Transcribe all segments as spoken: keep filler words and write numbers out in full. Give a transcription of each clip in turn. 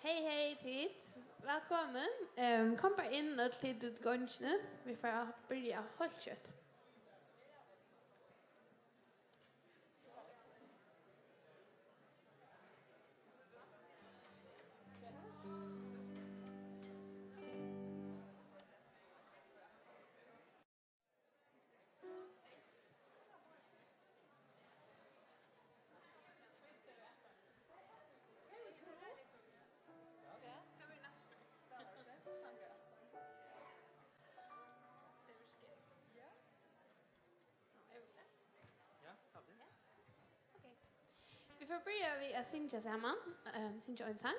Hey, hey, tit. Vælkomin. Ehm, kom bara inn, øll tit úti í gongini. Vit fara at byrja heilt skjótt. Vit fara at byrja við at syngja saman, ehm, syngja ein sang.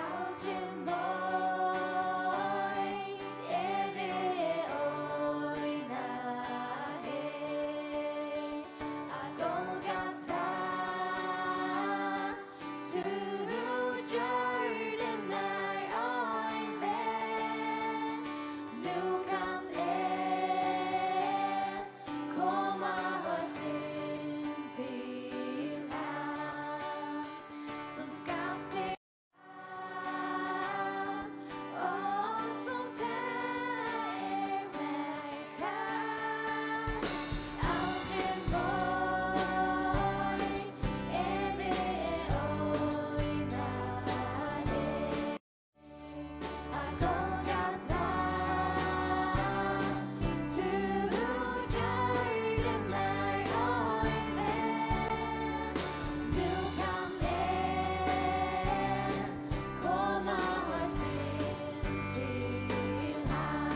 Aldrin mín eri eg eina her á Golgata. Tú gjørdi mær ein veg, nú kann eg koma heilt inn til hann, sum skapti alt, og sum tað er mær kært. Aldrin mín eri eg eina her á Golgata. Tú gjørdi mær ein veg, nú kann eg koma heilt inn til hann,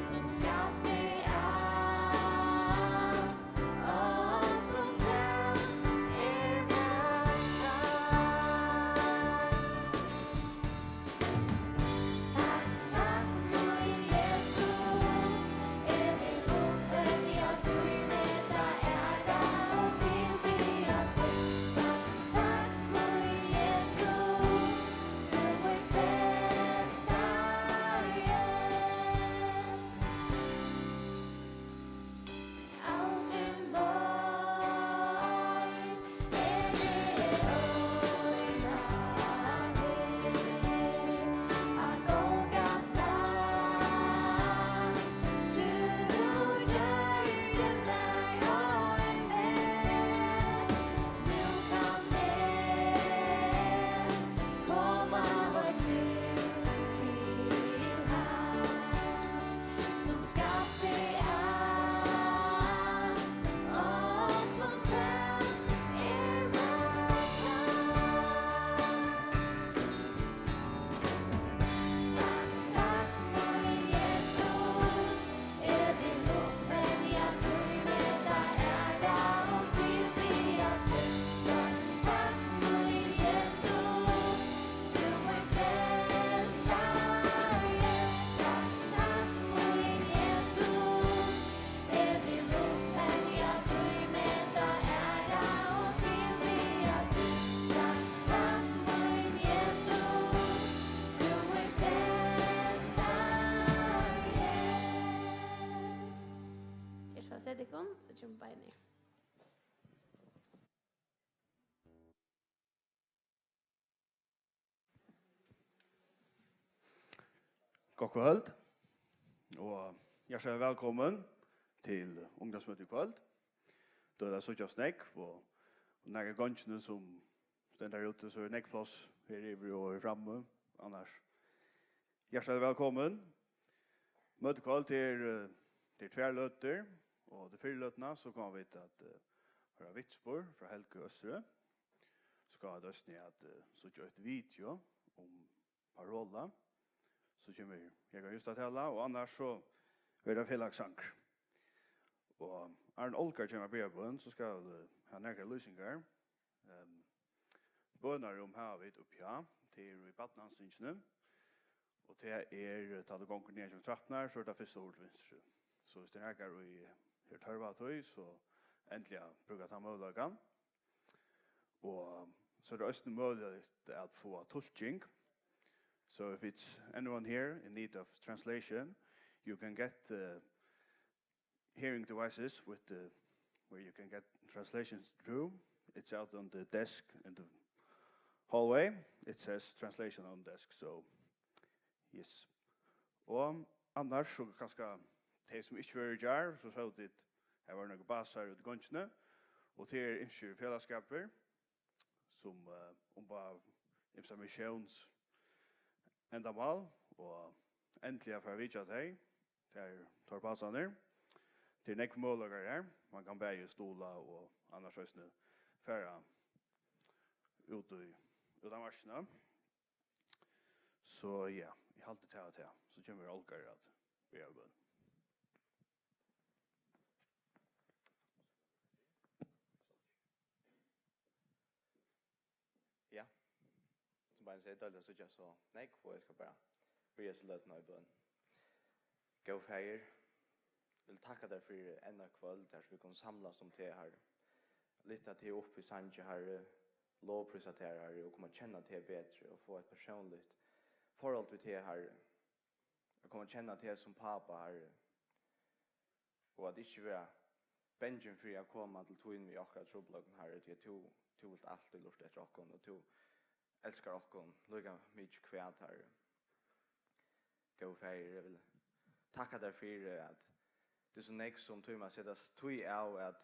sum skapti alt, og sum tað er mær kært. Takk, takk, mín Jesus, eg vil upphøvja dýrmæta æru og tilbiðja teg. Takk, takk, mín Jesus, tú mín frelsari. Aldrin meir eri eg eina her á Golgata. Tú gjørdi mær ein veg, nú kann eg koma heilt inn til hann, sum skapti alt, og sum tað er mær kært. Takk, takk, mín Jesus, eg vil upphøvja dýrmæta æru og tilbiðja teg. Takk, takk, mín Jesus, tú mín frelsari. Takk, takk, mín Jesus, eg vil upphøvja dýrmæta æru og tilbiðja teg. Takk, takk, mín Jesus, tú mín frelsari. Ger so væl, set tykkum, so kemur beinið. Gott kvøld, og hjartaliga vælkomin til ungdómsmøti í kvøld. Tað er at síggja nógv, og, og nakrar í gongini sum standa har úti, so er nógv pláss her yviri og her frammi. Annars, hjartaliga vælkomin. Møtikvøld er, eh, tað er tvær løtur, og til fyrru løtuna, so koma vit at, eh, hoyra vitnisburð frá Helgu Østri. So koma vit eisini at, eh, síggja eitt video um Parola. So kemur Jakob Just at tala, og annars so verður tað felagssangur. Og Aron Olgar kemur at biðja bøn, so skal, eh, hava nakrar lýsingar. Ehm, bønarúm hava vit uppi á, tað er í barnahansingini. Og tað er, tá tú gongur niðan gjøgnum trappurnar, so er tað fyrsta hurð til vinstru. So viss tað er nakar, ið hevur tørv á tí, so endiliga brúka tann møguleikan. Og so er tað eisini møguligt at fáa tulking. So if it's anyone here in need of translation, you can get, uh, hearing devices with the, where you can get translations through. It's out on the desk in the hallway. It says translation on desk, so yes. Og annars, so kanska tey sum ikki vóru í gjár, so sóu tit, har vóru nakrir basar úti í gongini, og tað er ymsir felagsskapir, sum, eh, umboða ymsar missiónsendamál, og endiliga fara at vitja tey, tað eru teir basarnir. Tað eru nógvir møguleikar her. Man kann bæði stuðla og annars eisini fara út í, út á markina. So ja, eg haldi tað og tað. So kemur Olga at byrja við bøn. Ja, sum Beinir segði, deiligt at síggja so nógv, og eg skal bara byrja so løtuna í bøn. Góði Faðir, eg vil takka tær fyri enn eitt kvøld, har sum vit kunnu samlast um teg, Harri. Lyfta teg upp í sangi, Harri, lovprísa tær, Harri, og koma at kenna teg betri og fáa eitt persónligt forhold við teg, Harri. At koma at kenna teg sum pápa, Harri. Og at ikki vera bangin fyri at koma til tín við okkara trupulleikum, Harri, tí at tú, tú vilt altíð lurta eftir okkum, og tú elskar okkum líka mikið hvat, Harri. Góði Faðir, eg vil takka tær fyri, at tú so nógv sum tíma at seta tíð av at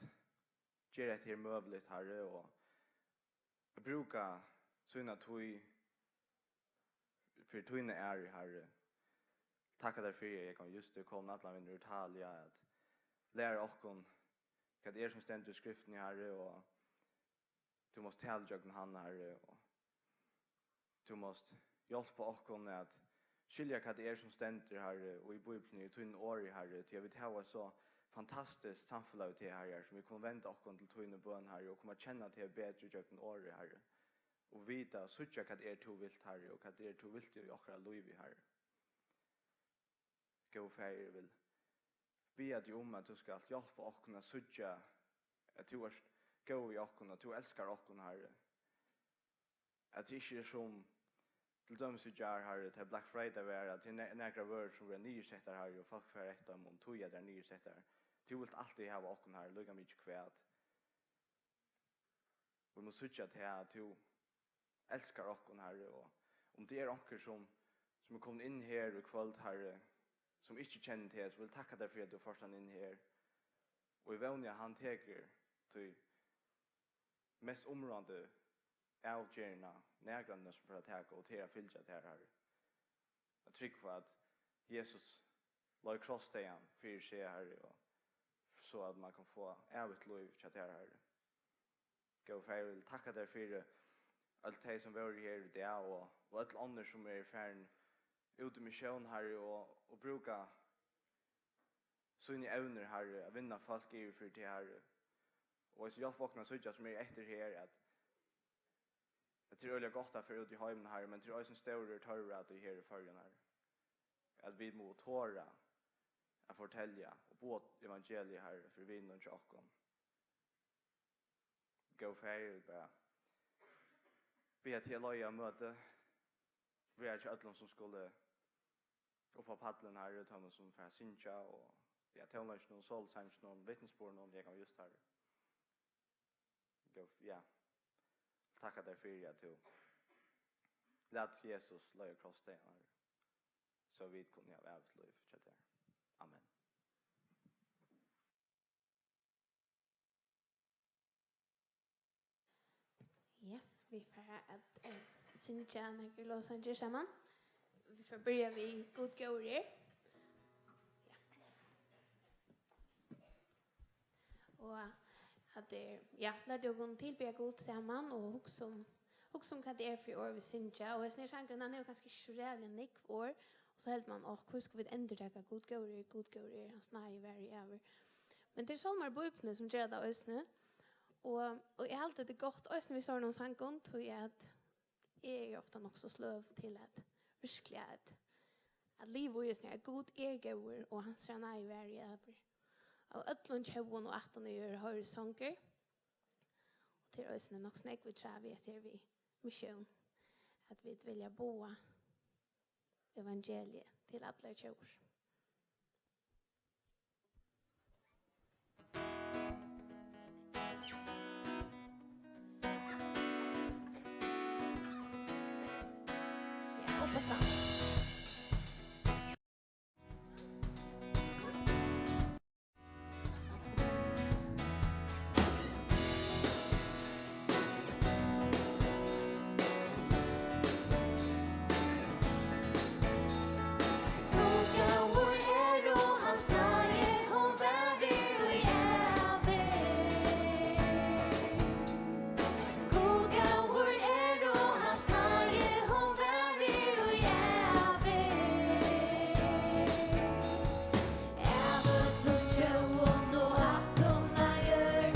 gera hetta her møguligt, Harri, og at brúka sína tíð fyri tína æru, Harri. Takka tær fyri, at eg kom, just er komin allan vegin úr Italia, at læra okkum, hvat er sum stendur í Skriftini, Harri, og tú mást tala gjøgnum hann, Harri, og tú mást hjálpa okkum at skilja, hvat tað er, sum stendur, Harri, og í Bíbliuni, í tínum orði, Harri, tí at vit hava eitt so fantastiskt samfelag við teg, Harri, sum vit kunnu venda okkum til tína bøn, Harri, og koma at kenna teg betri gjøgnum orðið, Harri, og vita og síggja, hvat tað er, tú vilt, Harri, og hvat tað er, tú vilt í okkara lívi, Harri. Góði Faðir, eg vil biðja teg um, at tú skalt hjálpa okkum at síggja, at tú ert góður við okkum, at tú elskar okkum, Harri. At tað ikki er sum til dømis í gjár, Harri, tá Black Friday var, at tað er ne-, nakrar vørur sum verða niðursettar, Harri, og fólk fara eftir teimum, tí at tær eru niðursettar. Tú vilt altíð hava okkum, Harri, líka mikið hvat. Vit mugu síggja tað, at tú elskar okkum, Harri, og um tað er onkur, sum, sum er komin inn her í kvøld, Harri, sum ikki kennir teg, so vil eg takka tær fyri, at tú fært hann inn her. Og eg vóni, at hann tekur tí mest umráðandi avgerðina, nakrantíð sum fer at taka, og tað er at fylgja tær, Harri. At trúgva, at Jesus leið krossdagan fyri seg, Harri, og so at man kann fáa ævigt lív hjá tær, Harri. Góði Faðir, eg vil takka tær fyri øll tey, sum vóru her í dag, og, og øll onnur, sum eru farin út í missión, Harri, og, og brúka síni evnir, Harri, at vinna fólk yvir fyri teg, Harri. Og eisini hjálp okkum at síggja, sum eru eftir her, at, at tað er øgiliga gott at fara út í heimin, Harri, men tað er eisini stórur tørvur á tí her í Føroyum, Harri. At vit mugu tora at fortelja og boða evangeliið, Harri, fyri vinum hjá okkum. Góði Faðir, eg vil bara biðja teg at leiða møtið. Vera hjá øllum, sum skulu upp á pallin, Harri, teimum, sum fara at syngja, og, ja, tónleikinum, solosanginum, vitnisburðinum, eg kann just, Harri. Góði, ja. Takka tær fyri, at tú læt Jesus leiða krossdagan, Harri, so vit kunnu hava ævigt lív hjá tær. Amen. Ja, vit fara at, eh, syngja nakrar lovsangir saman. Vit fara at byrja við Gud góður er. Ja. Og at er, ja, lat okkum tilbiðja Gud saman og hugsa um, hugsa um, hvat tað er fyri orð, vit syngja. Og hesin her sangurin, hann hevur kanska ikki so ræðuliga nógv orð, og so heldur man, áh, hví skulu vit endurtaka Gud góður er, Gud góður er, hans náði varir ævir. Men tað eru sálmar í Bíbliuni, sum gera tað eisini. Og, og eg haldi, tað er gott eisini við sovorðnum sangum, tí at eg eri ofta nokk so sløv til at virkliga at at liva í, at Gud er góður, og hansara náði varir í ævir. Av øllum tjóðum og ættum á jørð hoyrist sangur. Og tað er eisini nokk so nógv, vit tala við, at tað er við missión, at vit vilja boða evangeliið til allar tjóðir. Ja, og upp á stand. Av øllum tjóðum og ættum á jørð,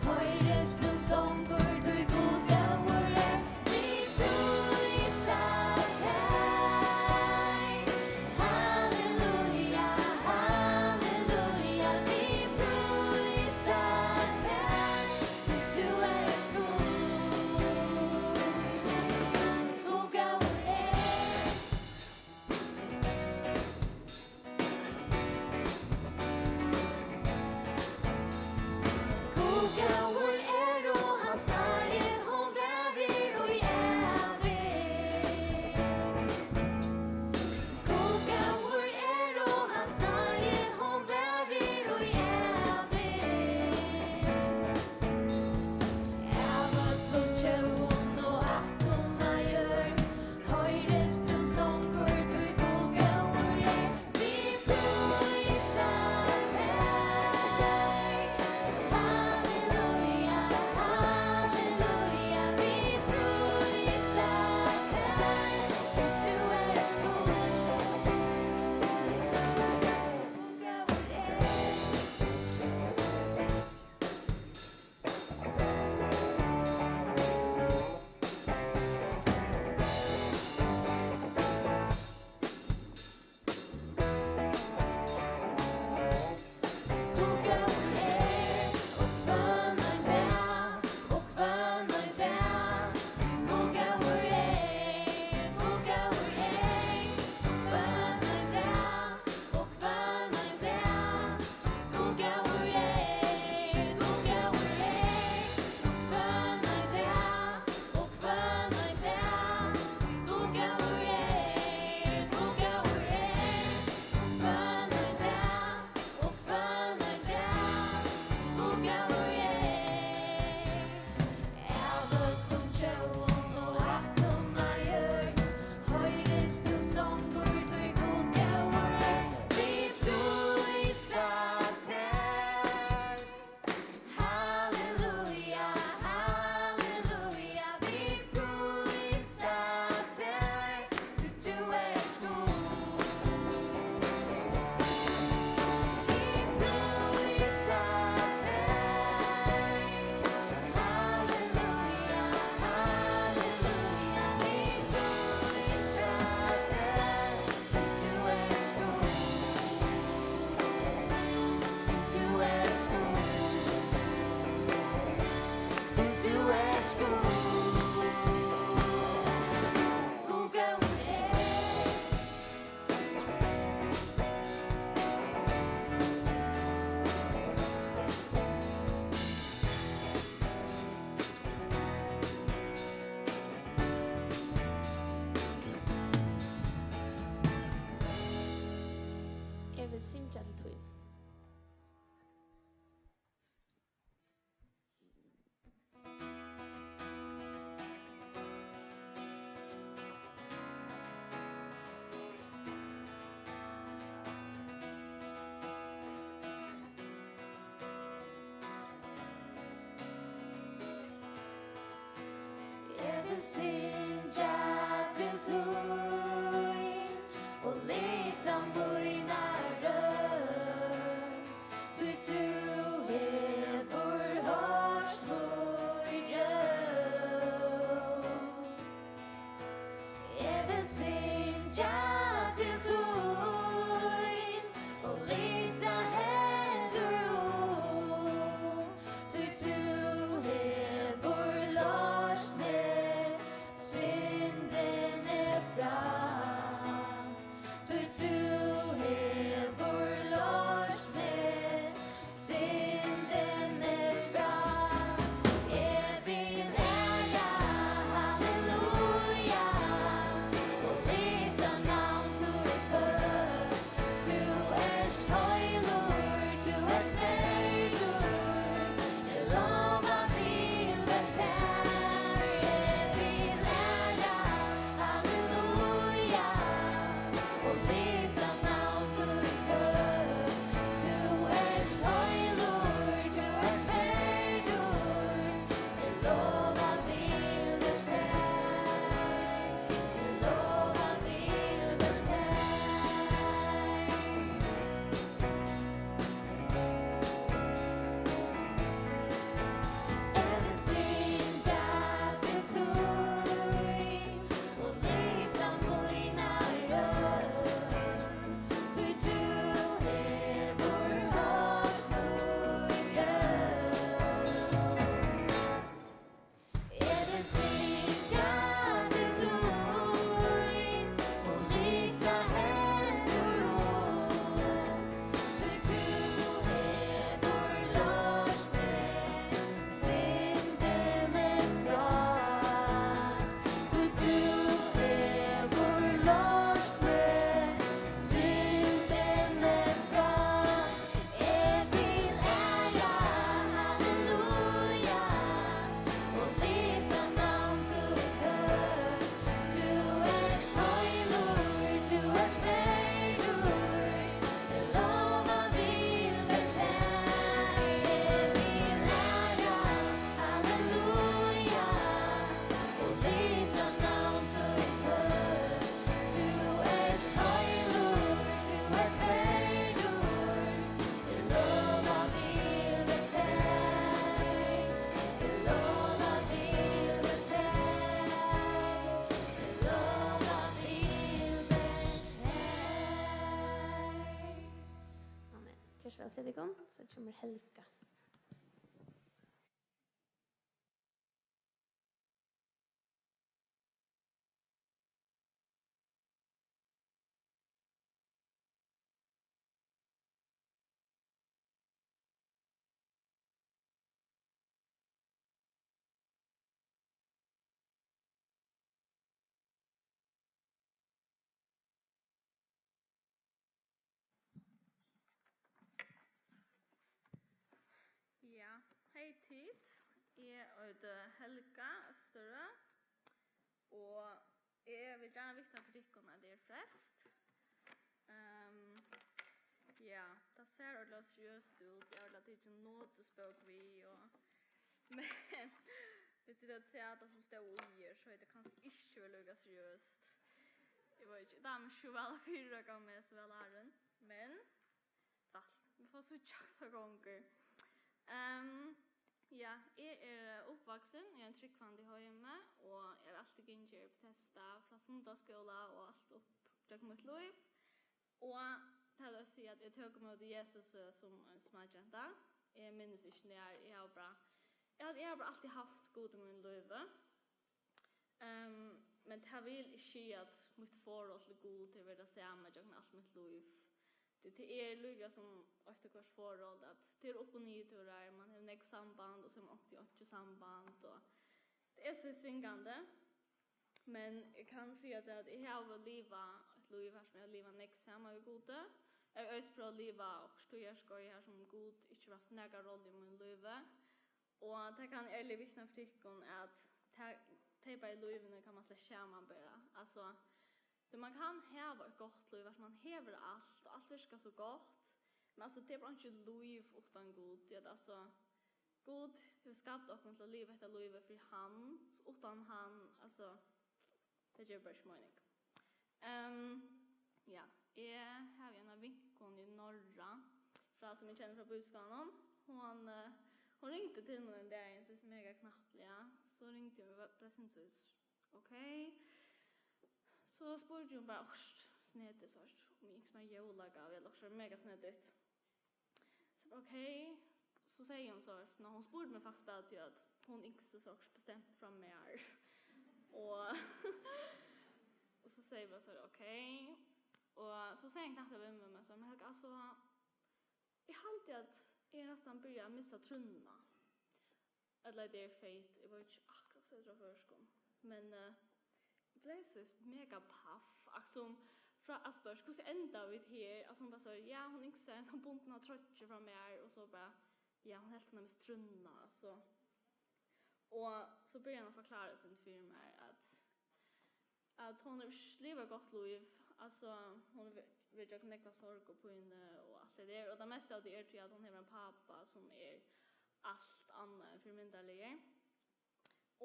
hoyrist nú songur, tí Gud góður er. Vit prísa tær. Halleluja, halleluja, vit prísa tær, tí tú ert Gud. Gud góður er. Gud góður er, og hans náði, hon varir í ævir. Gud góður er, og hans náði, hon varir í ævir. Av øllum tjóðum og ættum á jørð, hoyrist nú songur, tí Gud góður er. Vit prísa tær. Halleluja, halleluja, vit prísa tær, tí tú ert Gud. Gud góður er. Av øllum tjóðum og ættum á jørð, hoyrist nú songur, tí Gud góður er. Vit prísa tær. Halleluja, halleluja, vit prísa tær. Tú ert Gud. Vit prísa tær. Halleluja, halleluja, vit prísa tær. Tú ert Gud. Tú ert Gud. Tú, tú ert Gud. Gud góður er. Eg vil syngja til tín. Eg vil syngja til tín og lyfta mína rødd. Tí tú hevur hoyrt mín rødd. Eg vil syngja til tín Jón, so kemur Helga. Ja, hey tit. Eg eiti Helga Østerø, og eg vil gjarna vitna fyri tykkum, at eg eri frelst. Ehm, ja, tað sær ordiliga seriøst út. Eg havi ordiliga tikið notisbók við, og, men viss tit høvdu sæð tað, sum stóð í her, so hevði tað kanska ikki verið líka seriøst. Eg veit ikki, tað er ikki so væl at fyrireika meg so væl, áðrenn, men væl, vit fáa síggja, hvussu tað gongur. Ehm, ja, eg eri uppvaksin í einum trúgvandi heimi, og eg havi altíð gingið í Betesda, frá sunnudagsskúla og alt upp gjøgnum mítt lív. Og tað vil eg siga, at eg tók ímóti Jesusi sum ein smágenta. Eg minnist ikki nær, eg havi bara, eg havi, eg havi bara altíð havt Gud í mínum lívi. Ehm, men tað vil ikki siga, at mítt forhold til Gud hevur verið tað sama gjøgnum alt mítt lív. Tí tað er líka sum eitt og hvørt forhold, at tað er upp- og niðurtúrar, mann hevur nógv samband, og so hevur mann onkuntíð einki samband, og tað er so svingandi. Men eg kann siga tað, at eg havi livað eitt lív har sum eg havi livað nógv saman við Gudi. Eg havi eisini prøvað at liva okkurt tíðarskeið har sum Gud ikki hevur havt nakra rollu í mínum lívi. Og tað kann eg ærliga vitna fyri tykkum, at tað, tey bæði lívini kann mann slett ikki samanbera. Altso, tí mann kann hava eitt gott lív, har sum mann hevur alt, og alt virkar so gott, men altso, tað er bara einki lív uttan Gud, tí at, altso, Gud hevur skapt okkum til at liva hetta lívið fyri hann, so uttan hann, altso, tað gevur bara ikki meining. Ehm, ja, eg havi eina vinkonu í Norra, frá, sum eg kenni frá bíbliuskúlanum. Hon, eh, hon ringdi til mín ein dagin, so mega knappliga. So ringdi hon, var, var sindur so, ok. So spurdi hon bara okkurt snedigt, so um eg ynskti mær jólagávu, ella okkurt mega snedigt. So, ok. So segði hon so, no, hon spurdi meg faktiskt bara til, at hon ynskti sær okkurt bestemt frá mær. Og, og so segði eg bara so, ok. Og so segði hon knappliga við meg, men so, men Helga, altso, eg haldi, at eg næstan byrjaði at missa trúnna. Ella tað er fake, eg veit ikki akkurát, hvussu tað eitur á føroyskum. Men, eh, eg bleiv so mega paff, altso, frá, altso, tú veitst, hvussu enda vit her? Altso, hon bara so, ja, hon ynskti sær eina bundna troyggju frá mær, og so bara, ja, hon helt, hon hevði mist trúnna, altso. Og so byrjaði hon at forklára seg fyri mær, at at hon hevur ikki livað gott lív. Altso, hon hevur verið gjøgnum nógva sorg og pínu og alt tað har. Og tað mesta av tí er tí, at hon hevur ein pápa, sum er alt annað enn fyrimyndarligur.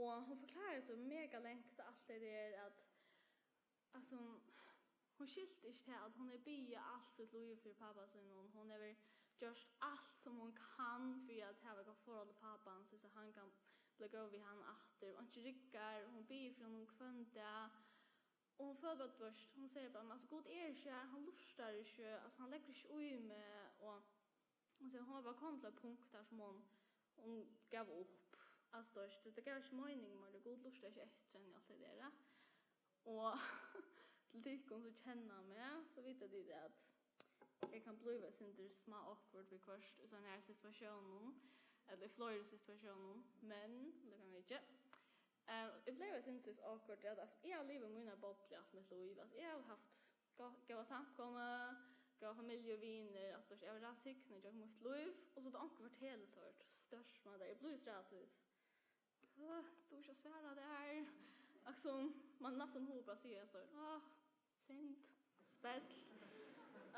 Og hon forklárar so mega langt alt tað har, at, altso, hon skilti ikki tað, at hon hevur biðið alt sítt lív fyri pápa sínum. Hon hevur gjørt alt, sum hon kann, fyri at hava eitt gott forhold til pápan, so, so hann kann blíva góður við hana aftur. Og einki riggar, hon biður fyri honum hvønn dag. Og hon følir bara, tú veitst, hon sigur bara, men, altso, Gud er ikki her, hann lurtar ikki, altso, hann leggur ikki í meg, og hon sigur, hon var bara komin til eitt punkt har sum hon, hon gav upp. Altso, tú veitst, tað gav ikki meining meir, Gud lurtar ikki eftir henni og alt tað har. Og til tykkum sum kenna meg, so vita tit, at eg kann blíva eitt sindur smá awkward viðhvørt í sovorðnum her situatiónum, ella í fleiri situatiónum, men líka mikið. Eh, eg bleiv eitt sindur so awkward, at, altso, eg havi livað í míni boblu alt mítt lív. Altso, eg havi havt gó-, góða samkomu, góða familju og vinir, altso, tú veitst, eg havi verið væl signað gjøgnum mítt lív, og so tá onkur fortelur so stórt, man, eg blívi so, altso, øh, tú ert ikki at svara tær. Altso, man næstan hevur bara at siga so, ah, synd, spell.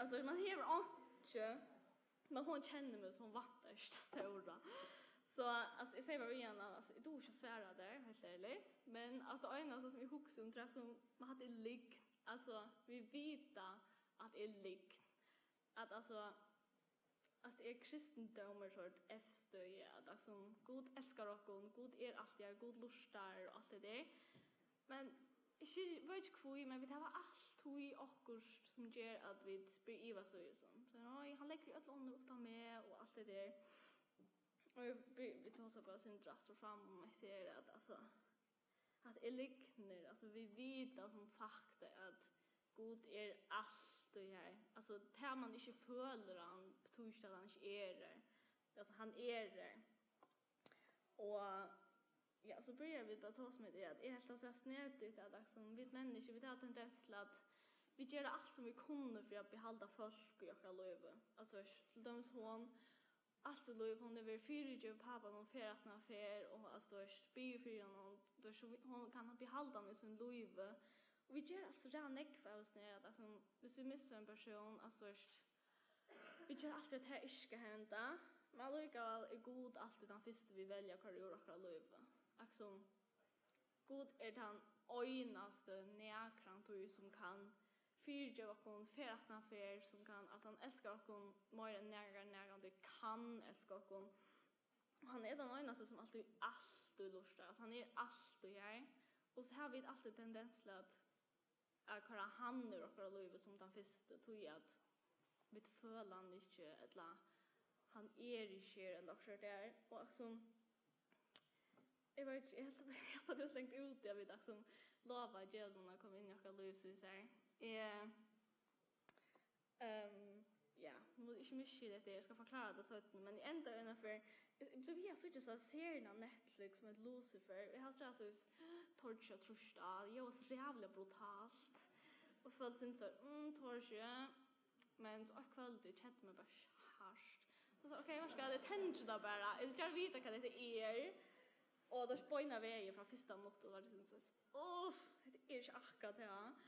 Altso, man hevur einki, men hon kennir meg, so hon væntar ikki tað stóra. So, altso, eg sigi bara við hana, altso, eg dugi ikki at svara tær, heilt ærligt. Men, altso, tað einasta sum eg hugsi um, tað er, sum, men hatta er lygn. Altso, vit vita, at tað er lygn. At, altso, altso, er kristindómur so eitt evstøði, at, altso, Gud elskar okkum, Gud er altíð har, Gud lurtar og alt tað har. Men Eg skil, veit ikki hví, men vit hava altíð okkurt sum ger, at vit byrja at ivast í hesum. So, nei, hann leggur í øll onnur uttan meg og alt det der. Og eg by-, vit tosa bara sindur aftur og fram um hetta her, at, altso, at er lygnir, altso, vit vita sum fakta, at Gud er altíð her. Altso, tað man ikki følir hann, betýðir ikki, at hann ikki er her. Altso, hann er her. Og, ja, so byrja vit bara at tosa um hetta, at eg helt, at tað er snedigt, at, altso, vit menniskju, vit hava tendens til at vit gera alt, sum vit kunnu, fyri at behalda fólk í okkara lívi. Altso, til dømis hon, alt sítt lív, hon hevur verið fyrigivin pápanum, hon fer aftan á ferð, og, altso, tú veist, biður fyri honum, tú veist, so hon kann behalda hann í sínum lívi. Og vit gera, altso, ræðuliga nógv av hesum her, at, altso, viss vit missa ein persón, altso, tú veist, vit gera alt fyri, at tað ikki skal henda, men allíkavæl er Gud altíð tann fyrsti, vit velja at koyra úr okkara lívi. Altso, Gud er tann einasti nakrantíð, sum kann fyrigeva okkum ferð aftan á ferð, sum kann, altso, hann elskar okkum meira enn nakar, nakrantíð kann elska okkum. Og hann er tann einasti, sum altíð, altíð lurtar. Altso, hann er altíð her. Og so hava vit altíð tendens til at, at koyra hann úr okkara lívi sum tann fyrsti, tí at vit føla hann ikki, ella hann er ikki her, ella okkurt er. Og, altso, eg veit ikki, eg helt, eg helt, at eg slengt út, eg veit, altso, lova djevlinum at koma inn í okkara lív, so eg sær. Eg, ehm, ja, nú er ikki mitt skyld hetta, eg skal forklára tað seinni, men eg enda einaferð, eg, eg blívi við at síggja so serien á Netflix sum eitur Lucifer, og eg havi so, so, tordi ikki at trýsta á, eg var so ræðuliga brutalt, og følt sindur so, mm, tordi ikki, men so eitt kvøld, eg kendi meg bara hart. So, so, ok, veit tú hvat, eg tendri tað bara, eg vil gjarna vita hvat hetta er, og tað var beinanvegin frá fyrsta minutt, og var sindur so, uff, hetta er ikki akkurát tað,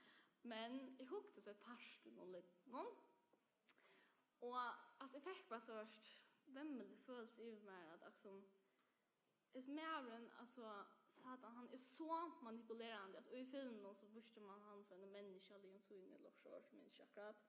men eg hugdi so eitt part í hon, og, altso, eg fekk bara so eitt vemmiligt følelse yvir mær, at, altso, hesin maðurin, altso, Satan, hann er so manipulerandi. Altso, í filminum, so vísti man hann frá einum menniskjaligum sýni, ella okkurt, minnist ikki akkurát.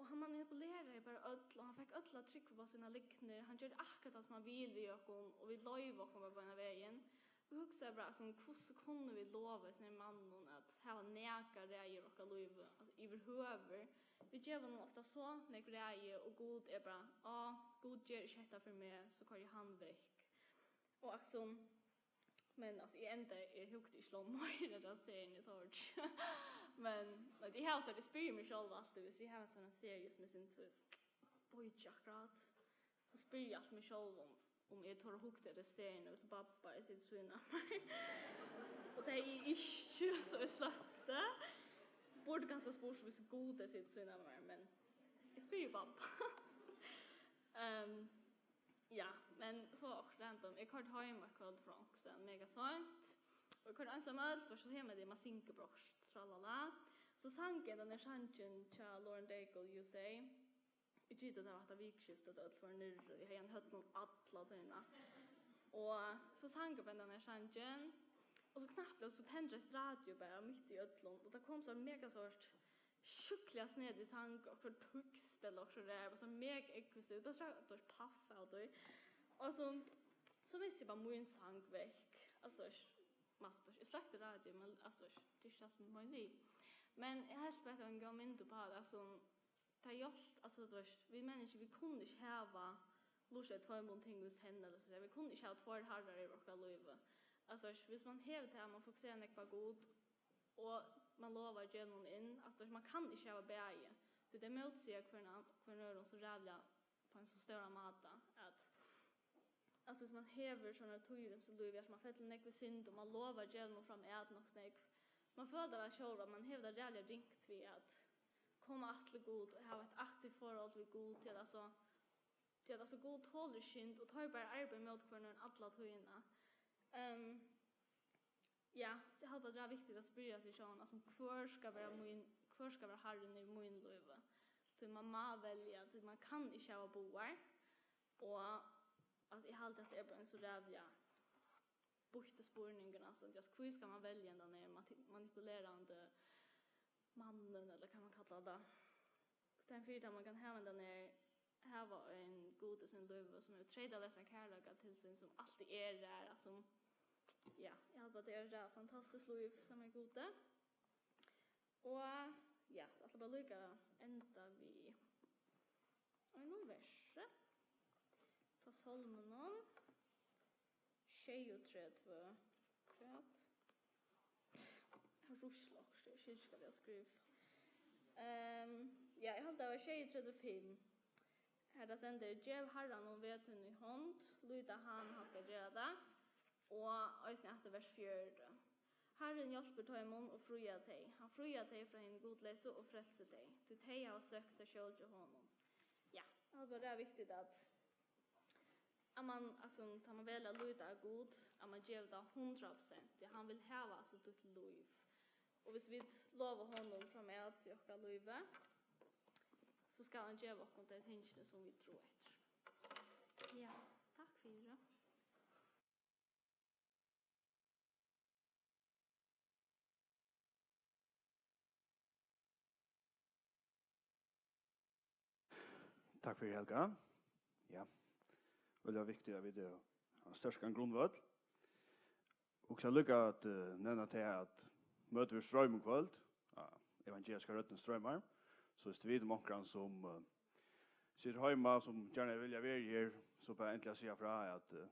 Og hann manipuleraði bara øll, og hann fekk øll at trúgva upp á sínar lygnir. Hann gjørdi akkurát tað, sum hann vil við okkum, og vit loyva okkum bara beinanvegin. Og hugsaði bara, altso, hvussu kunnu vit lova hesum her manninum at hava nakað ræði yvir okkara lív, altso, yvirhøvur? Vit geva honum ofta so nógv ræði, og Gud er bara, á, Gud ger ikki hetta fyri meg, so koyri eg hann vekk. Og, altso, men, altso, eg enda, eg hugdi ikki langt meira, tað sigi eg, eg tordi ikki. Men, like, eg havi so, eg spyrji meg sjálva altíð, viss eg havi ein sånn serie sum eg synist, so veit ikki akkurát, so spyrji eg altíð meg sjálva um, um eg tori at hugsa eftir seriuni, viss babba er sittur við síðuna av mær. Og tað er ikki, so eg sløkti. Burdi kanska spurt, viss Gud er sittur við síðuna av mær, men eg spyrji babba. Ehm, ja, men so okkurt random. Eg koyrdi heim eitt kvøld frá onkustaðni mega seint. Og eg koyrdi einsamøll, var so heima, tað man syngur brokst, tralala. So sang eg tann her sangin hjá Lauren Daigle, You Say. Eg giti, tað var hetta vikuskiftið, at øll vóru niðri. Eg hevði hann í høvdinum alla tíðina. Og so sang eg bara tann her sangin. Og so knappliga, so tendraðist radio bara mitt í øllum. Og tað kom so mega sort sjúkliga snedigt sang, okkurt týskt ella okkurt der, bara so mega ógvusligt. Tað sá, tað var paff av tí. Og so, so misti eg bara mín sang vekk. Altso, man, eg sløkti radio, men, altso, tað er ikki tað, sum eg meini við. Men eg helt bara, at tað var ein góð mynd uppá tað, altso, tað hjálpti, altso, tú veist, vit menniskju, vit kunnu ikki hava lurtað eftir tveimum tingum í senn, ella so, vit kunnu ikki hava tveir harrar yvir okkara lívi. Altso, viss man hevur tað, man fokuserar nógv á Gud, og man lovar at geva honum inn, altso, man kann ikki hava bæði, tí tey mótsiga hvørjum an-, hvørjum øðrum so ræðuliga á ein so stóran máta, at, altso, viss man hevur sovorðnar tíðir í sínum lívi, at man fellur nógv í synd, og man lovar djevlinum framat nokk so nógv, man følir tað væl sjálv, at man hevur tað ræðuliga ringt við at koma aftur til Gud og hava eitt aktivt forhold við Gud, tí at, altso, tí at, altso, Gud tolir ikki synd, og teir bara arbeiða ímóti hvørjum øðrum alla tíðina. Ehm, Ja, so eg haldi bara, tað er viktigt at spyrja seg sjálvan, altso, hvør skal vera mín, hvør skal vera harrin yvir mínum lívi? Tí man má velja, tí man kann ikki hava báðar. Og, altso, eg haldi, at tað er bara ein so ræðuliga býttur spurningur, næstan. Altso, hví skal man velja hendan her mati-, manipulerandi mannin, ella hvat man kallar tað? Staðin fyri, at man kann hava hendan her, hava ein Gud í sínum lívi, sum hevur treytaleysan kærleika til sín, sum altíð er har, altso, ja, eg haldi Og tað er eitt fantastiskt lív saman við Gudi. Og ja, so ætli eg bara líka at enda við einum versi frá Sálmunum sjeyogtretivu. Hvat? Rusl okkurt, eg skilji ikki, hvat eg havi skrivað. Ehm, ja, eg haldi, tað var sjeyogtretivu fimm. Har tað stendur: "Gev Harranum veg tín í hond, lít á hann, hann skal gera tað." Og eisini aftur vers fjøruti: "Harrin hjálpir teimum og fríar tey. Hann fríar tey frá hinum gudleysu og frelsir tey, tí tey hava søkt sær skjól hjá honum." Ja, tað er bara viktigt at, at man, altso, tá man velur at líta á Gud, at man gevur tað hundrað prosent, tí hann vil hava, altso, títt lív. Og hvis vit lova honum framat í okkara lívi, so skal hann geva okkum tey tingini, sum vit tráa eftir. Ja, takk fyri. Takk fyri, Helga. Ja, veldig viktigt at vit hava ein sterkan grundvøll. Og so líka at, eh, nevna til at møtið verður stroymað í kvøld. Ja, evangeliska røddin stroymar. So hvis vit um onkran sum, eh, situr heima, sum gjarna vilja vera her, so bara endiliga siga frá at, eh,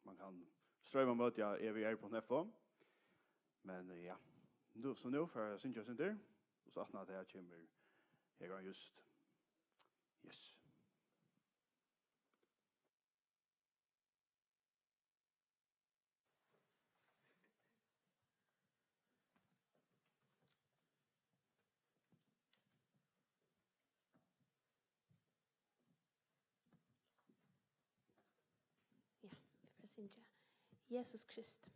man kann stroyma møtið á E V R punktum F O. Men, eh, ja, nú, so nú fari eg at syngja eitt sindur, og so aftan á tað kemur Hegan Just. Yes. Ja, vit fara at syngja Jesus Krist.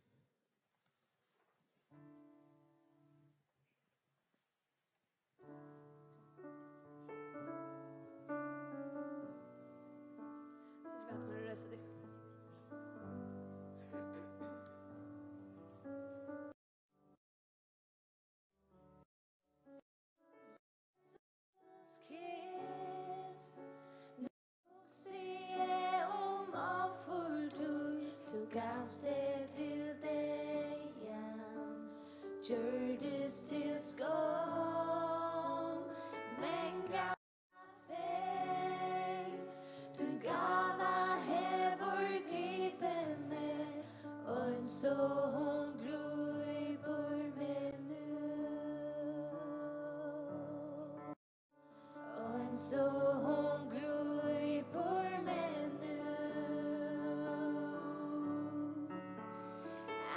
Tit eru vælkomin at reisa tykkum. Jesus Krist, nú hugsi eg um offur títt, tú gavst teg til deyðan, gjørdist til skomm, men ferð. Tín gáva hevur gripið meg, eins og hon grípur meg nú. Eins og hon grípur meg nú.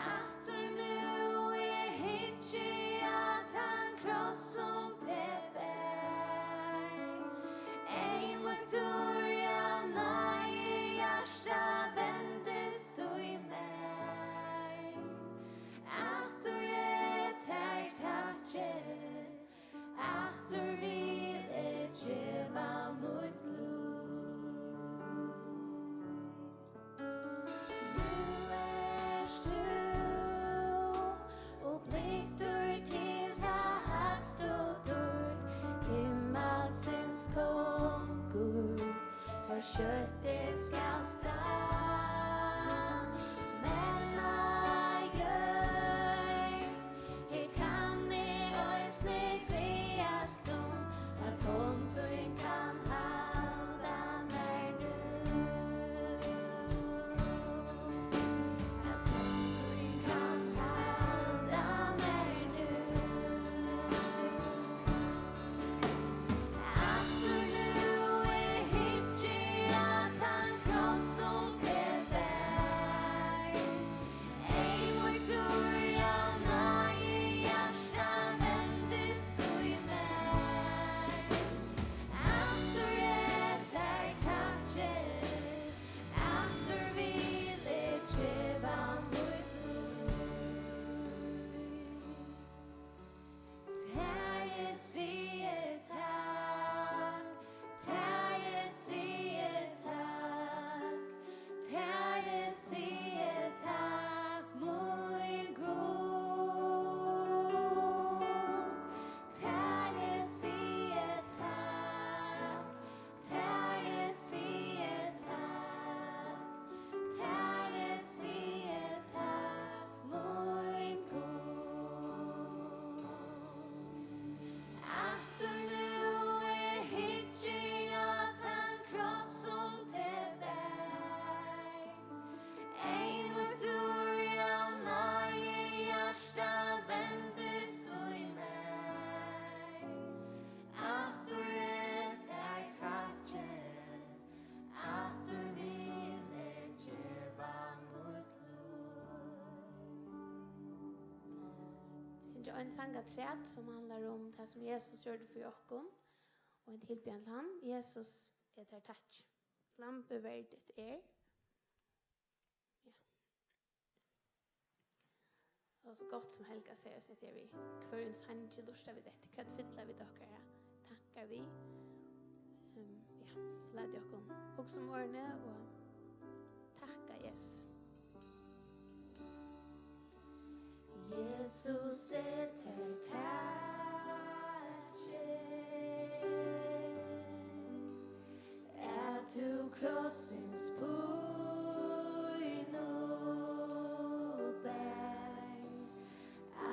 Aftur nú eg hyggi á tann kross, sum teg bar, eyðmýktur av náði, hjarta vendist í mær. Ein sang afturat, sum handlar um tað, sum Jesus gjørdi fyri okkum, og ein tilbiðjan til hann. Jesus, eg tær takki. Lambið verdigt er. Ja. Og so gott, sum Helga sigur, so hetta er við hvørjum sangi lurta vit eftir, hvat fylla vit okkara tankar við. Ehm, ja, so lat okkum hugsa um orðini og takka Jesus. Jesus, eg tær takki, at tú krossins pínu bar,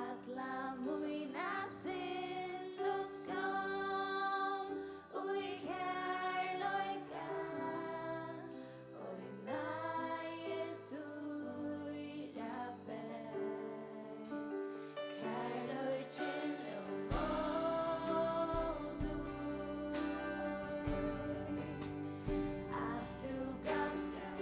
alla mína synd og skam í kærleika, og í náði tíra ber. Kærleikin ómáttur, alt tú gavst av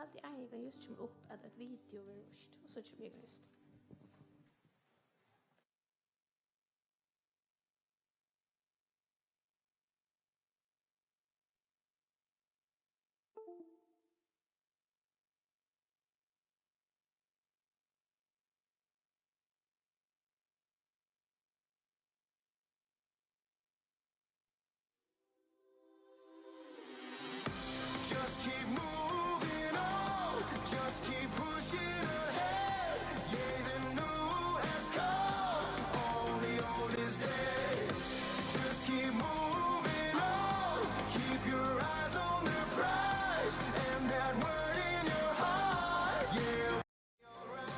Alt í einu kann júst kemur upp, at eitt video verður víst, og so kemur eg júst. Just keep moving on, just keep pushing ahead. Yeah, the new has come, only old is dead. Just keep moving on, keep your eyes on the prize and that word in your heart. Yeah. All right.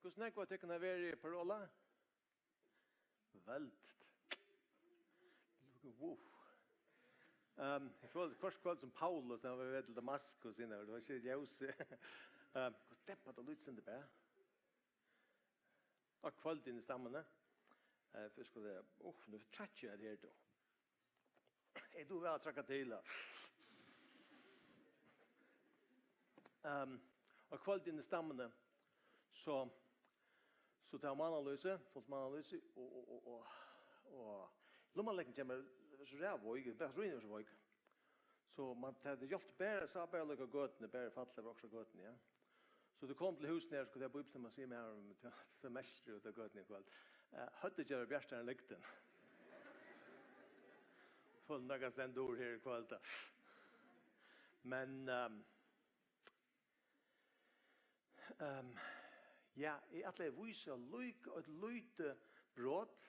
Hvussu nógv av tykkum hava verið í Parola? Veldigt. Wow. Um, eg føli hvørt kvøld sum Paulus, hann var við til Damaskus, inn har, tað var ikki ljós. Um, hvussu dempar tað lítið sindur bara? Á kvøldin í stammuni. Eh, fyrst skuldi eg, uh, nú trakki eg her, tú. Eg dugi væl at trakka til, ja. Ehm, á kvøldin í stammuni, so, so tað var mánalýsi, fult mánalýsi, og, og, og, og, og lummalyktin kemur so ræv veik, bara rýnir so veik. So man, tað, tað hjálpti bara, sá bara líka gøtuni, bara fallið var okkurt á gøtuni, ja. So tú kom til húsini her, skuldi eg bíbliuna, man sigur mær, men tað, tað er mest út av gøtuni í kvøld. Eh, høvdið ger bjartari enn lyktin. Føli nakað stendur her í kvøld, da. Men, ehm, ehm, ja, eg ætli at vísa líka eitt lítið brot.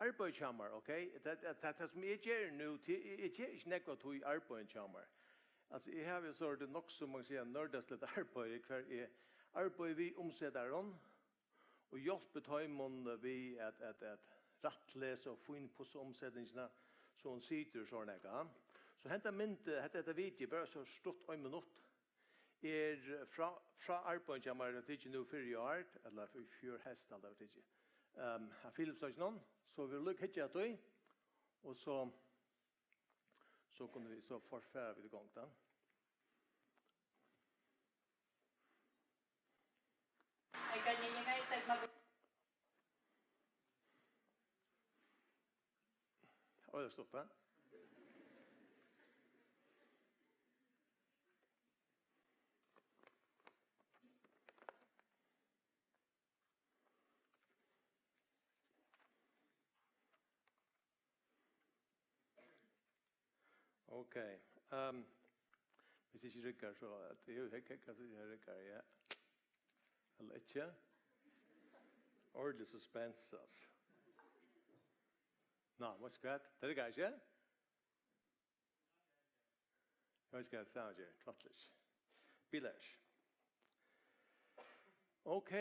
Arbeiði hjá mær, ok? Tað, tað, tað, tað sum eg geri nú, tað, eg, eg geri ikki nógv av tí arbeiði hjá mær. Altso, eg havi so orðið nokk so, man kann siga, nørdasligt arbeiði, har eg arbeiði við umsetarum og hjálpi teimum við at, at, at rættlesa og fínpussa umsetingina, so hon situr so nakað. So henda mynd, hetta, hetta video, bara so stutt, ein minutt, er frá, frá arbeiðinum hjá mær, tað er tikið nú fyrr í ár, ella í fjør heyst, alt er tikið. Ehm, av Filipsøkinum, so vit líka hyggja at tí, og so, so kunnu vit, so for-, fara vit í gongd, tá. Oj, tað er stutt, tá. Ok. Ehm, hvis ikki riggar, so at, jú, hygg, hygg, at tað riggar, ja. Ella ikki? Ordentligt suspense, altso. Ná, veitst tú hvat? Tað riggar ikki? Eg veit ikki, hvat eg skal gera. Tvætlis. Bilar. Ok,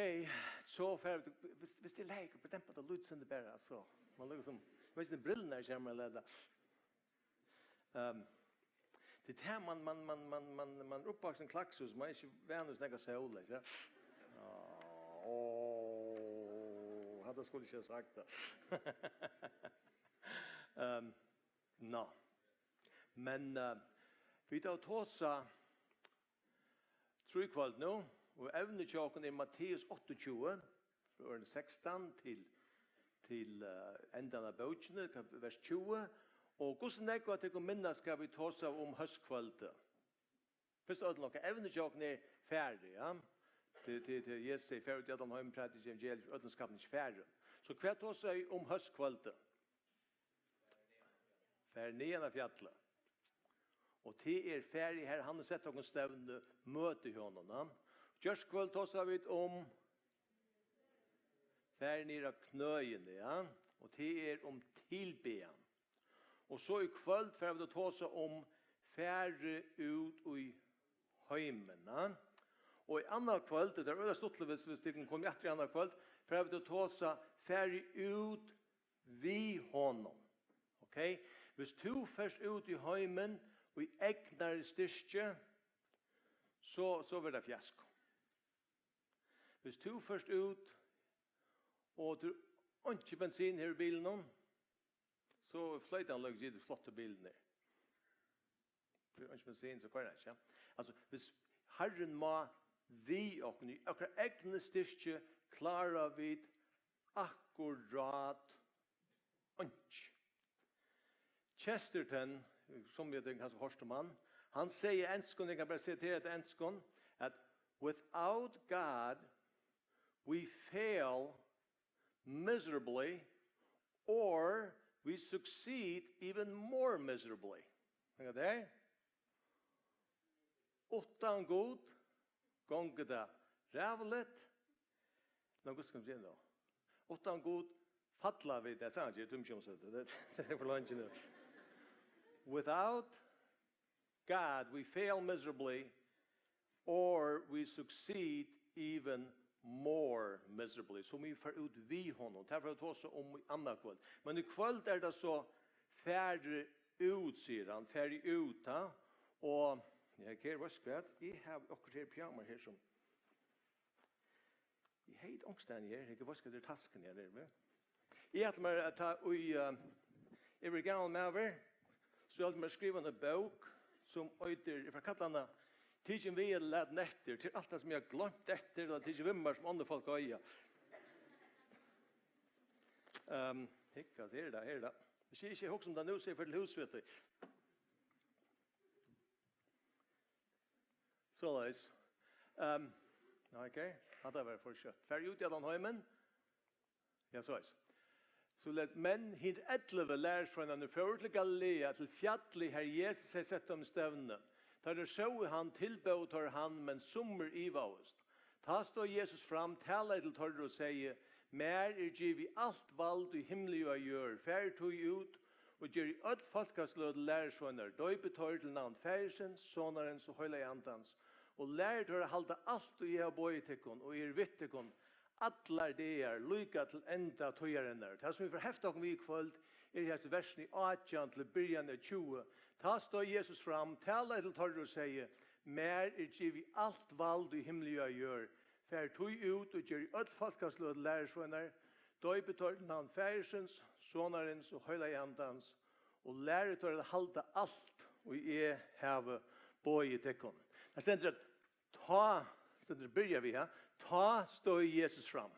so fara vit, hvis, hvis tað er lagt, bara dempa tað lítið sindur bara, altso. Man líkasum, eg veit ikki, um brillurnar koma, ella tað. Ehm, tað er tað, man, man, man er uppvaksin í Klaksvík, man er ikki vanur at snakka sól, ikki? Á, ó, hatta skuldi eg ikki havt sagt, tá. Ehm, Ná. Men, eh, vit hava tosað trý kvøld nú, og evnið hjá okkum er Matteus áttaogtjúgu, frá orðini sekstan til, til, eh, endan av bókini, kap-, vers tjúgu. Og hvussu nógv av tykkum minnast, hvat vit tosaðu um hóskvøldið? Fyrst av øllum, okkara evni hjá okkum er farið, ja. Til, til, til Jesus sigur, "Farið út í allan heim, prædikið evangeliið fyri øllum skapningi, farið." So hvat tosaðu vit um hóskvøldið? Farið niðan á fjallið. Og tað er farið, har hann hevur sett okkum stevnu, møti honum, ja. Gjárkvøld tosaðu vit um farið niður á knøini, ja. Og tað er um tilbiðjan. Og so í kvøld fara vit at tosa um farið út í heimin, ha? Og í annað kvøld, tað er øgiliga stuttligt, viss, viss tit kunnu koma aftur í annað kvøld, fara vit at tosa farið út við honum. Ok? Viss tú fert út í heimin í egnari styrki, so, so verður tað fiasko. Viss tú fert út, og tú einki bensin her í bilinum, so floytir hann løgið, flottu bilinir. Fyri einki bensin, so koyrir hann ikki, ja. Altso, viss Harrin má við okkum, í okkara egnu styrki klára vit akkurát einki. Chesterton, sum vit kanska hoyrt um hann, hann segði á enskum, eg kann bara sitera á enskum, at "Without God, we fail miserably, or we succeed even more miserably." Hvat er tað? Uttan Gud gongur tað ræðuligt. Nú, hvussu skal man siga nú? Uttan Gud falla vit, tað er sant, eg tími ikki at siga tað, tað er for langt nú. Without God, we fail miserably, or we succeed even more miserably. So vit fara út við honum. Tað fara vit tosa um í annað kvøld. Men í kvøld er tað so farið út, sigur hann, farið út, ha? Og, ja, her, veitst tú hvat? Eg havi okkurt her, pyjama her, sum eg hevði onkustaðni her. Eg veitst hvat er, taskuni her, er við. Eg ætli mær at ta í, eh, eg verði gamal maður, so eg ætli mær at skriva eina bók sum eitur, eg fari at kalla hana Tikin við ella latin eftir, til alt tað sum eg havi gloymt eftir, ella tikið við mær sum onnur fólk eiga. Ehm, hygg, hvat er tað, her er tað. Viss eg ikki hugsi um tað nú, so eg fari til hús við tí. Soleiðis. Ehm, ok, hatta var for skjótt. Farið út í allan heimin. Ja, soleiðis. So lat menn, hinir ellivu lærisveinarnir, fóru til Galilea, til fjallið, har Jesus hevði sett teimum stevnu. Tá teir sóu hann, tilbóðu teir hann, men summir ivaðust. Tá stóð Jesus fram, talaði til teirra og segði: Mær er givið alt vald í himli og á jørð. Farið tí út og gerið øll fólkasløg til lærisveinar, doypið teir til navn Faðirsins, Sonarins og Heilaga Andans, og lærið teir at halda alt, og eg havi boðið tykkum, og eg eri við tykkum allar dagar, líka til enda tíðarinnar. Tað, sum vit fara at hefta okkum við í kvøld, er hesi versini átjan til byrjan av tjúgu. Tá stóð Jesus fram, talaði til teirra og segði: Mær er givið alt vald í himli og á jørð. Farið tí út og gerið øll fólkasløg til lærisveinar, doypið teir til navn Faðirsins, Sonarins og Heilaga Andans, og lærið teir at halda alt, og eg havi boðið tykkum. Tað stendur at tá, stendur, byrja við, ja, tá stóð Jesus fram.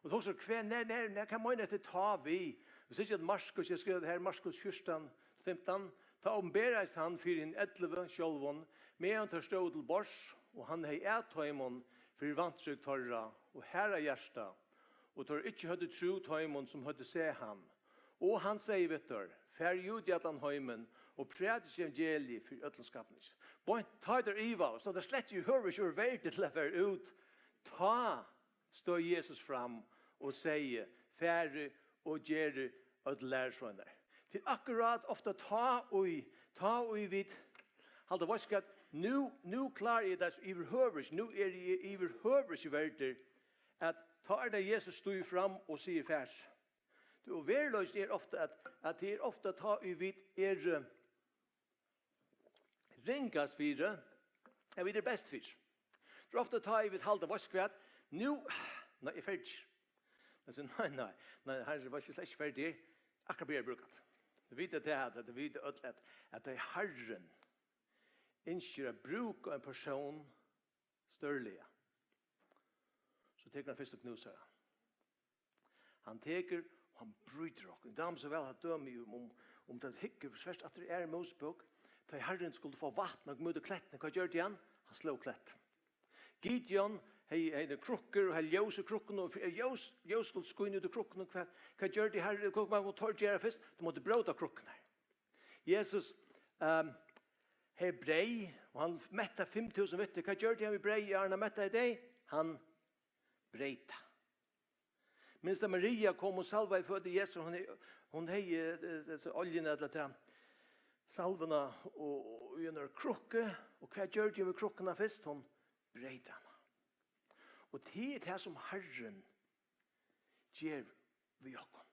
Og tú hugsar, hvat, nær, nær, nær, hvat meinar hetta tá við? Viss ikki at Markus, eg skrivi tað her, Markus fjúrtan, fimtan, tá opinberaðist hann fyri hinum ellivu sjálvum, meðan teir stóðu til borðs, og hann hevði at teimum fyri vantrúgv teirra og harða hjarta, og teir ikki høvdu trúð teimum, sum høvdu sæð hann. Og hann segði við teir: Farið út í allan heimin og prædikið evangeliið fyri øllum skapningi. Beint tá teir ivaðust, og teir slett í høvur ikki vóru verdir til at fara út, tá stóð Jesus fram og segði: Farið og gerið øll lærisveinar. Til akkurát ofta tá ið, tá ið vit halda, veitst hvat, nú, nú klári eg tað so yvirhøvur ikki, nú eri eg yvirhøvur ikki verdur, at tá er tað Jesus stígur fram og sigur: Farið. Og veruleikin er ofta at, at tað er ofta tá ið vit eru, eh, ringast fyri, at vit eru best fyri. Tað er ofta tá ið vit halda, veitst hvat, nú, nei, eg fari ikki. Men so, nei, nei, nei, Harrin, veitst, eg eri slett ikki ferdigur. Akkurát byrja at brúka tað. Vit vita tað, at, at vit vita øll, at, at tað er Harrin ynskir at brúka ein persón stórliga, so tekur hann fyrst og knúsar hann. Hann tekur og hann brýtur okkum. Eg dámar so væl at døma um, um, um tað hyggur svært aftur í Aðru Mósebók. Tá ið Harrin skuldi fáa vatn at koma út úr klettinum, hvat gjørdi hann? Hann sló klettin. Gideon hevði, hevði krukkur og hevði ljós í krukkunum, og fyri ljós, ljós skuldi skína út úr krukkunum, hvat, hvat gjørdi Harrin? Hvat mátti hann gera fyrst? Hann mátti bróta krukkurnar. Jesus, ehm, hevði breyð, og hann mettaði fimm túsund við tí. Hvat gjørdi hann við breyðið, áðrenn hann mettaði tey? Hann breyt tað. Minnist at Maria kom og salvaði føtur Jesu, hon hevði, hon hevði eh, eh, hesa oljuna ella ta salvuna og, og í einari krukku, og hvat gjørdi hon við krukkuna fyrst? Hon breyt hana. Og tað er tað sum Harrin ger við okkum.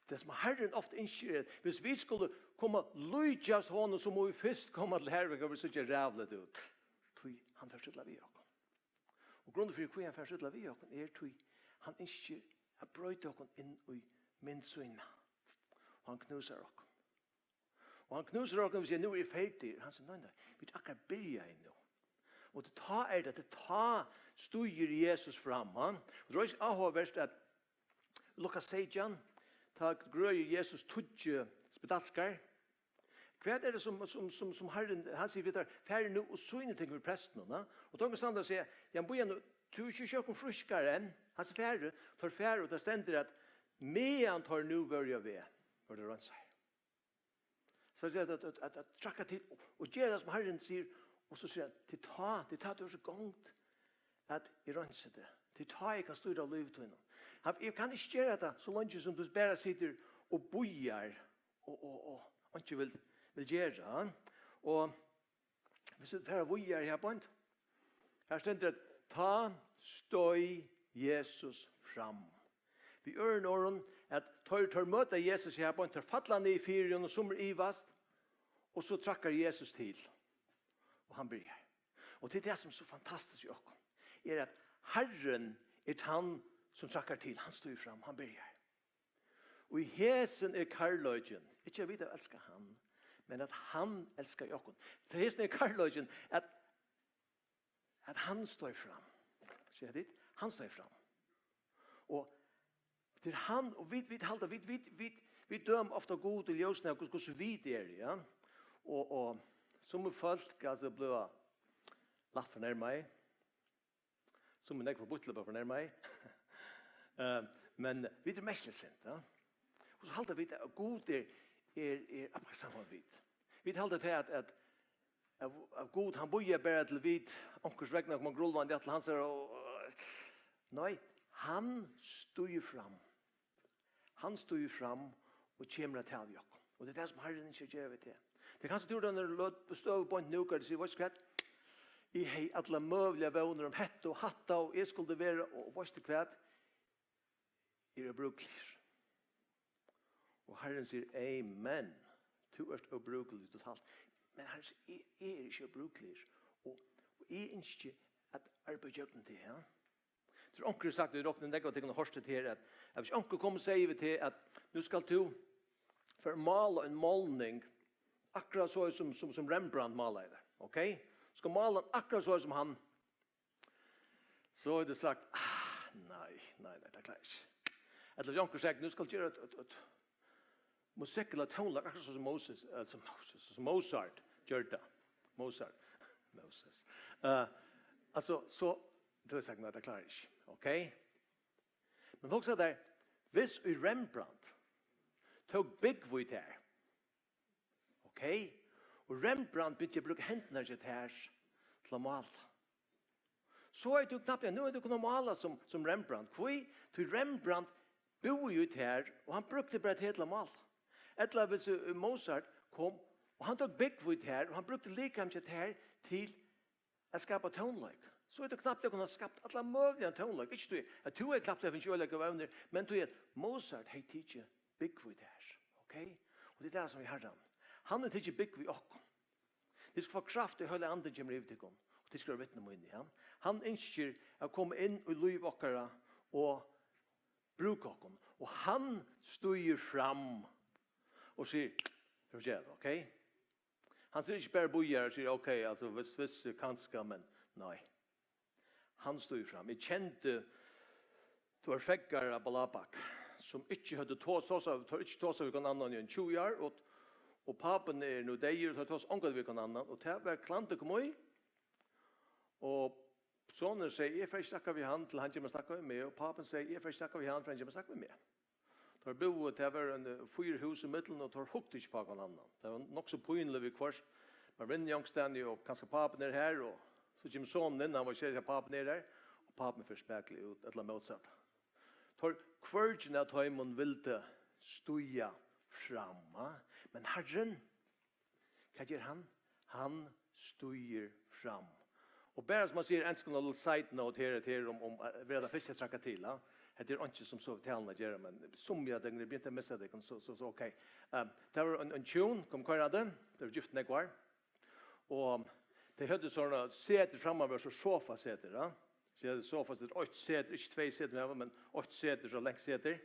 Tað sum Harrin ofta ynskir er, viss vit skulu koma líkjast honum, so mugu vit fyrst koma til harvik, og vit síggja ræðuligt út. Tí hann fer so illa við okkum. Og grundin fyri, hví hann fer so illa við okkum, er tí hann ynskir at broyta okkum inn í mynd sína. Og hann knúsar okkum. Og hann knúsar okkum, og sigur, "Nú er eg ferdigur." Hann sigur, "Nei, nei, vit eru akkurát byrjaði nú." Og tað tá er tað, tað tá stígur Jesus fram, ha? Og tað er eisini áhugavert at Lukas seytjan, tá grøðir Jesus tíggju spedalskar. Hvat er tað sum, sum, sum, sum Harrin, hann sigur, "Vit eru, farið nú og sýnið tykkum fyri prestunum, ha?" Og teir standa og siga, "Ja, men bíða nú, tú ert ikki sjálvur frískur enn." Hann sigur, "Farið." Teir fara, og tað stendur at meðan teir nú vóru á veg, vóru teir reinsaðir. So hann sigur at, at, at, at traðka til og, og gera tað sum Harrin sigur, og so sigur hann, "Tað tá, tað tá tú ert í gongd, at eg reinsi teg. Tað tá eg kann stýra lívi tínum." Hann, eg kann ikki gera tað so leingi sum tú bara situr og bíðar og, og, og, og ikki vil, vil gera. Og Viss vit fara víðari her beint. Her stendur at tá steig Jesus fram. Við øðrum orðum, at teir, teir møta Jesus her beint, teir falla niður fyri honum, sum er ivast, og so traðkar Jesus til. Og hann byrjar. Og tað er tað sum er so fantastiskt við okkum, er at Harrin er tann sum traðkar til, hann stígur fram, hann byrjar. Og í hesum er kærleikin, ikki at vit hava elskað hann, men at hann elskaði okkum. Tað er hesum er kærleikin, at, at hann stóð fram. Síggja tit? Hann stóð fram. Og tað er hann, og vit, vit halda, vit, vit, vit, vit døma ofta Gud í ljósinum av hvussu, hvussu vit eru, ja. Og, og summi fólk, altso, blíva lætt fornærmaði. Sum er nógv forbudt til at fornærma meg. Eh, men vit eru merkiligt sent, ja. Og so halda vit at Gud er, er, er akkurát saman við. Vit halda til at, at, at, at Gud, hann bíðar bara til vit, onkurs vegna koma grulvandi til hans og, og, nei, hann stígur fram. Hann stígur fram og kemur at tala við okkum. Og tað er tað sum Harrin ynskir at gera við teg. Tað er kanska tú ert í eini støðu beint nú, hvar tú sigur, "Veitst tú hvat? Eg hevði allar møguligar vónir um hetta og hatta, og eg skuldi vera, og, og veitst tú hvat? Eg eri óbrúkligur." Og Harrin sigur, "Amen. Tú ert óbrúkligur totalt." Men Harrin sigur, "Eg, eg eri ikki óbrúkligur. Og, og eg ynski at arbeiða gjøgnum teg, ja." Tað er onkur sagt, eg rokni nógv av tykkum hava hoyrt tað her, at, at viss onkur kom og segði við teg, at nú skalt tú fara at mála ein málning, akkurát so sum, sum, sum Rembrandt málaði tað, ok? Tú skalt mála hann akkurát so sum hann. So er tað sagt, ah, nei, nei, nei, tað klári eg ikki. Ella viss onkur segði, nú skalt gera eitt, eitt, eitt, musikk ella tónleik, akkurát so sum Moses, eh, sum Moses, sum Mozart gjørdi tað. Mozart. Moses. Eh, altso, so, tú hevur sagt, nei, tað klári eg ikki. Ok? Men hugsa tær, viss í Rembrandt tók búgv í tær. Ok? Og Rembrandt byrjaði at brúka hendurnar hjá tær til at mála. So er tú knappliga, nú er tú komin at mála sum, sum Rembrandt. Hví? Tí Rembrandt búði í tær, og hann brúkti bara teg til at mála. Ella viss, eh, Mozart kom, og hann tók búgv í tær, og hann brúkti likamið hjá tær til at skapa tónleik. So er tú knappliga kunnað skapt allan møguligan tónleik. Ikki tí at tú er knappliga fingið øgiliga góðar evnir, men tí at Mozart hevði tikið búgv í tær. Ok? Og tað er tað sum við Harran. Hann hevur tikið búgv í okkum. Tit skulu fáa kraft, og Heilagi Andin kemur yvir tykkum, og tit skulu vera vitni míni, ja. Hann ynskir at koma inn í lív okkara og brúka okkum. Og hann stígur fram og sigur, "Eg vil gera tað, ok?" Hann sigur ikki bara bíðar og sigur, "Ok, altso, viss, viss, kanska, men nei." Hann stígur fram. Eg kendi tveir feðgar á Bálabak, sum ikki høvdu tos-, tosað, teir ikki tosað við hvønn annan í ein tjúgu ár, og, og pápin er nú deyður, og teir tosa ongantíð við hvønn annan, og tað var klandrið kom í, og sonurin segði, "Eg fari ikki snakka við hann, til hann kemur at snakka við meg," og pápin segði, "Eg fari ikki snakka við hann, fyrr hann kemur at snakka við meg." Teir búðu, tað var ein, eh, fýra hús ímillum, og teir hugdu ikki upp á hvønn annan. Tað var nokk so pínligt viðhvørt. Man rennur onkustaðni, og kanska pápin er har, og so kemur sonurin inn, hann veit ikki at pápin er har, og pápin fer spakuliga út, ella mótsatt. Hvør, hvørgin av teimum vildi stíga fram, ha? Men Harrin, hvat ger hann? Hann stígur fram. Og bara sum man sigur, enskan, a little side note her, her um, um at vera tann fyrsti at traðka til, ha? Hetta er einki sum so við taluna at gera, men sum eg havi begynt at missa tykkum, so, so, so ok. Um, tað var ein, ein hjún, kom koyrandi, tey vóru gift nógv ár. Og tey høvdu sovorðið setur framman, var so sofasetur, ja. So eg hevði sofasetur, eitt setur, ikki tvey setur, men, men eitt setur, so langt setur.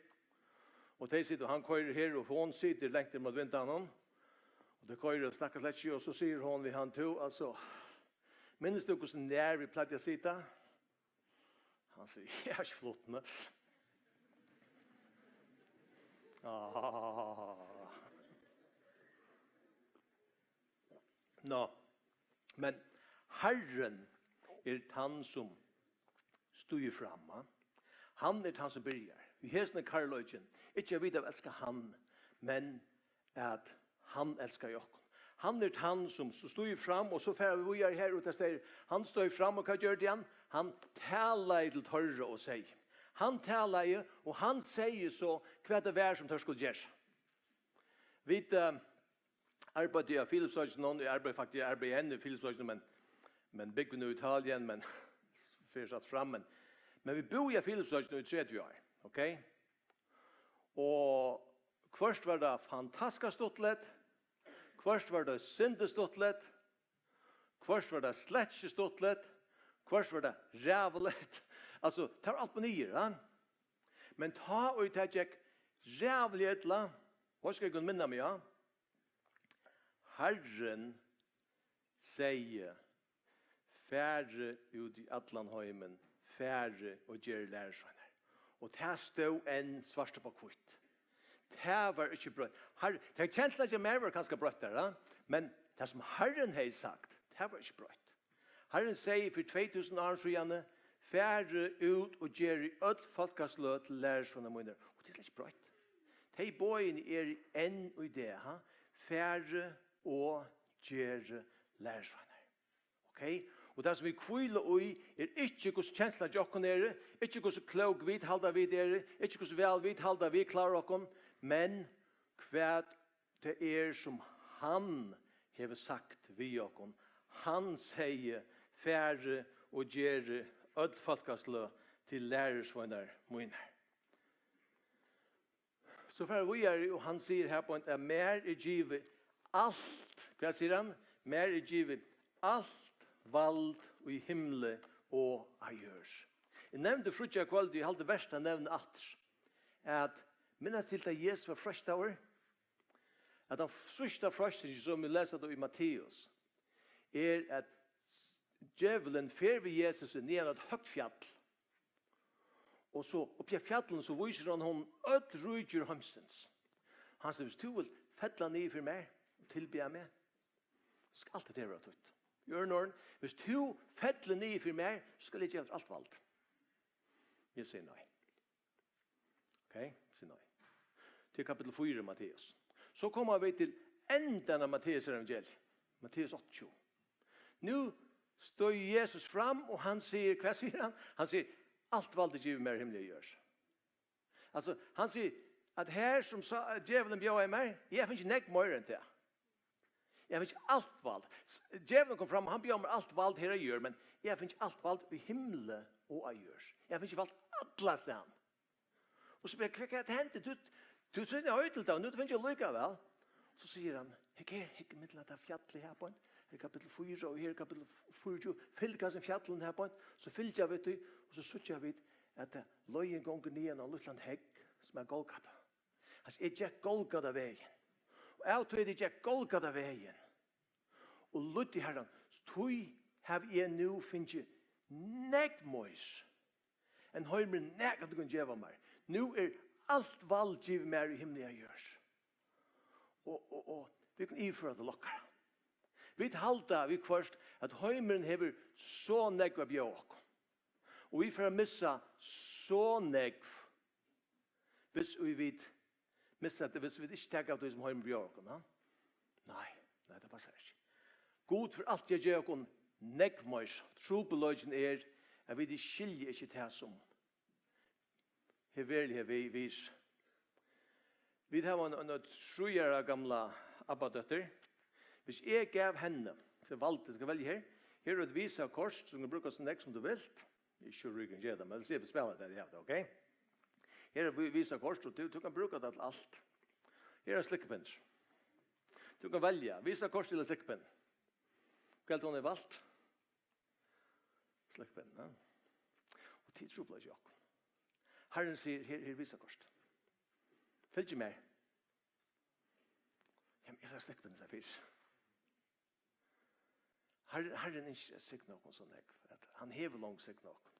Og tey sita, og hann koyrir her, og hon situr langt inn móti vindeyganum. Og tey koyra og snakka slett ikki, og so sigur hon við hann: "Tú, altso, minnist tú, hvussu nær vit plagdu at sita?" Hann sigur: "Eg havi ikki flutt meg." Ah. Nå, men Harrin er tann, sum stígur fram, ha? Hann er tann, sum byrjar. Í hesum er kærleikin. Ikki at vit hava elskað hann, men at hann elskaði okkum. Hann er tann, sum s-, stígur fram, og so fara vit víðari her, og tað sigur, hann stóð fram, og hvat gjørdi hann? Hann talaði til teirra og segði. Hann talaði, og hann segði so, hvat tað var, sum teir skuldu gera. Vit, eh, arbeiddi á Filipsøkinum, eg arbeiddi faktiskt, eg arbeiddi enn í Filipsøkinum, men, men búgvi nú í Italien, men fer satt fram, men, men vit búðu á Filipsøkinum í tretivu ár, ok? Og hvørt var tað fantastiskt stuttligt, hvørt var tað sindur stuttligt, hvørt var tað slett ikki stuttligt, hvørt var tað ræðuligt. Altso, tað var alt upp og niður, ja. Men tá og tað gekk ræðuliga illa, og skal eg minna meg, ja? Harrin segði: "Farið út í allan heimin, farið og gerið lærisveinar." Og tað stóð enn svart upp á hvítt. Tað var ikki broytt. Har-, tað kenslurnar hjá mær var kanska broyttar, ja? Men tað sum Harrin hevði sagt, tað var ikki broytt. Harrin segði fyri tvey túsund árum síðani: "Farið út og gerið øll fólkasløg til lærisveinar mínar." Og tað er slett ikki broytt. Tey boðini eru enn í dag, ha? "Farið og gerið lærisveinar." Ok? Og tað sum vit hvíla í, er ikki hvussu kenslurnar hjá okkum eru, ikki hvussu klók vit halda vit eru, ikki hvussu væl vit halda vit klára okkum, men hvat tað er, sum hann hevur sagt við okkum. Hann segði: "Farið og gerið øll fólkasløg til lærisveinar mínar." So fara vit víðari, og hann sigur her beint, at mær er givið alt. Hvat sigur hann? Mær er givið alt vald í himli og á jørð. Eg nevndi fríggjakvøldið, eg haldi vert at nevna aftur, at minnast til, tá Jesus var freistaður, at tann síðsta freistingin, sum vit lesa tað í Matteus, er, at djevulin fer við Jesus niðan á eitt høgt fjall, og so uppi á fjallinum, so vísir hann honum øll ríki heimsins. Hann sigur: "Viss tú vilt fella niður fyri mær og tilbiðja meg, so skal alt hetta her vera títt." Í øðrum orðum: "Viss tú fellir niður fyri mær, so skal eg geva tær alt vald." Jesus sigur nei. Ok, sigur nei. Til kapitel fýra í Matteus. So koma vit til endan av Matteus evangeliet. Matteus áttaogtjúgu. Nú stígur Jesus fram, og hann sigur, hvat sigur hann? Hann sigur: "Alt vald er givið mær í himli og jørð." Altso, hann sigur, at her sum sa-, at djevulin bjóðaði mær, eg havi fingið nógv meira enn tað. Eg havi fingið alt vald. S-, djevulin kom fram, og hann bjóðaði mær alt vald her á jørð, men eg havi fingið alt vald í himli og á jørð. Eg havi fingið vald allastaðni. Og so spyr eg: "Hvat, hvat hendi? Tú, tú sigur nei til tað, nú tú fingið allíkavæl." So sigur hann: "Hygg her, hygg millum hetta fjallið her beint. Her er kapitel fýra, og her er kapitel fýraogtjúgu. Fylg hasum fjallinum her beint." So fylgja vit tí, og so síggja vit, at, eh, leiðin gongur niðan á lítlan hegg, sum er Golgata. Altso, eg gekk Golgata vegin. Og av tí at eg gekk Golgata vegin, og lýddi Harranum, tí havi eg nú fingið nógv meir, enn heimurin nakrantíð kundi geva mær. Nú er alt vald givið mær í himli og á jørð. Og, og, og vit kunnu yvirføra tað til okkara. Vit halda viðhvørt, at heimurin hevur so nógv at bjóða okkum. Og vit fara at missa so nógv, viss ið vit missa tað, viss vit ikki taka av tí, sum heimurin bjóðar okkum, ha? Nei, nei, tað passar ikki. Gud fer altíð at geva okkum nógv meir. Trupulleikin er, at vit skilja ikki tað, sum Her veruliga við, við. Vit hava ein, ein trý ára gamla abbadóttir. Hvis eg gav henni, so valdi, skal velja her, her er eitt visakort, sum kann brúkast so nógv sum tú vilt. Eg eri ikki so ríkur at gera tað, men eg spæli tað, ja, ok? Her er vi-, visakort, og tú, tú kann brúka tað til alt. Her er slikkupinnur. Tú kann velja, visakort ella slikkupinn. Hvat hevur tú valt? Sløkk pennan. Og tit trupla ikki okkum. Herren sigur, her, her er visakort. Fylg mær. Jamen, eg fari at sløkka pennan, sær fyrr. Herren, Herren ynskir at signa okkum so nógv, at hann hevur longu signað okkum.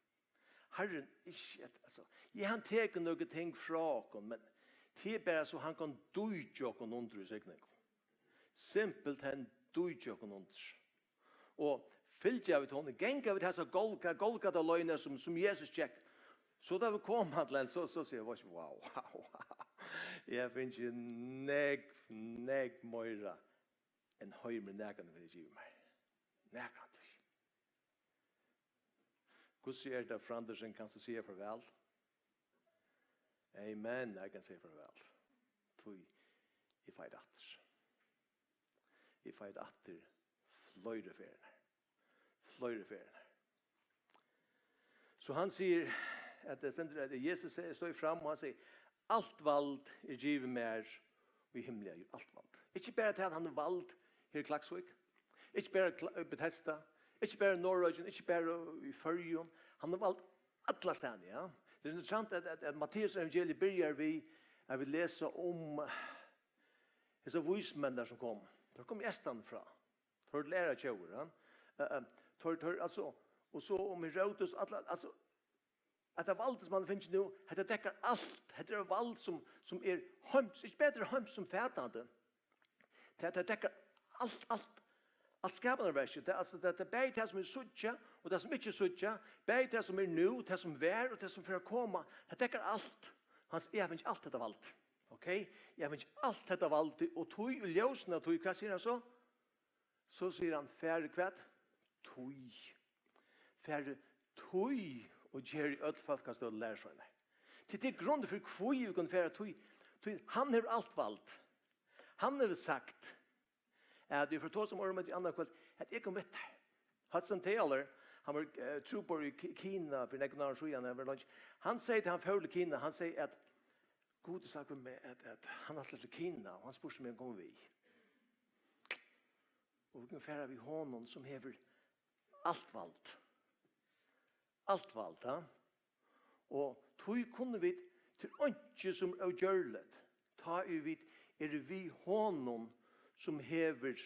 Herren ynskir at, altso, ja, hann tekur nøkur ting frá okkum, men tað er bara so hann kann dýkja okkum undir í signingum. Simpelthen dýkja okkum undir. Og fylgja vit honum, ganga vit hesa Golga-, Golgata-leiðina, sum, sum Jesus gekk, so tá vit koma til hann, so, so siga vit, wow, wow, wow. Eg havi fingið nógv, nógv meira enn heimurin nakrantíð hevur givið mær. Nakrantíð. Hvussu er tað, Frederiksen, kanst tú siga farvæl? Amen, eg kann siga farvæl. Tí eg fái tað aftur. Eg fái tað aftur fleiri ferðir. Fleiri ferðir. So hann sigur, at tað stendur, at Jesus stóð fram, og hann sigur, alt vald er givið mær í himli, alt vald. Ikki bara tað, at hann hevur vald her í Klaksvík, ikki bara Kla-, Bethesda, ikki bara í Norðoyggjum, ikki bara í Føroyum, hann hevur vald allastaðni, ja. Tað er interessant, at, at, at Matteus evangeliet byrjar við, at vit lesa um hesar vísmenn sum komu. Teir komu eystan frá. Teir læra tjóður, ja. Eh, eh, teir, teir, altso, og so um Herodes, alla, altso, at tað vald sum hann hevur fingið nú, hetta dekkar alt. Hetta er vald sum, sum er heims, ikki bara heims sum fatandi. Tað, tað dekkar alt, alt, alt skapanarverkið. Tað, altso, tað, tað er bæði tað sum vit síggja, og tað sum vit ikki síggja, bæði tað sum er nú, tað sum var, og tað sum fer at koma. Tað dekkar alt. Hann sigur, eg havi fingið alt hetta vald. Ok? Eg havi fingið alt hetta vald, og tí, í ljósinum av tí, hvat sigur hann so? So sigur hann, farið hvat? Tí. Farið tí og gerið øll fólk at støða lærisveinar. Tí tað er grundin fyri, hví vit kunnu fara tí. Tí hann hevur alt vald. Hann hevur sagt, at vit fara at tosa um orðið annað kvøld, at eg komi við tær. Hudson Taylor, hann var, eh, trúboðari í Ki-, Kina fyri nøkrum árum síðan, hann var langt. Hann segði, tá hann fór til Kina, hann segði, at Gud hevur sagt við meg, at, at hann ætlar til Kina, og hann spurdi meg, um eg kom við. Og vit kunnu fara við honum, sum hevur alt vald. Alt vald, ja. Og tí kunnu vit, tað er einki sum er ógjørligt, tá ið vit eru við honum, sum hevur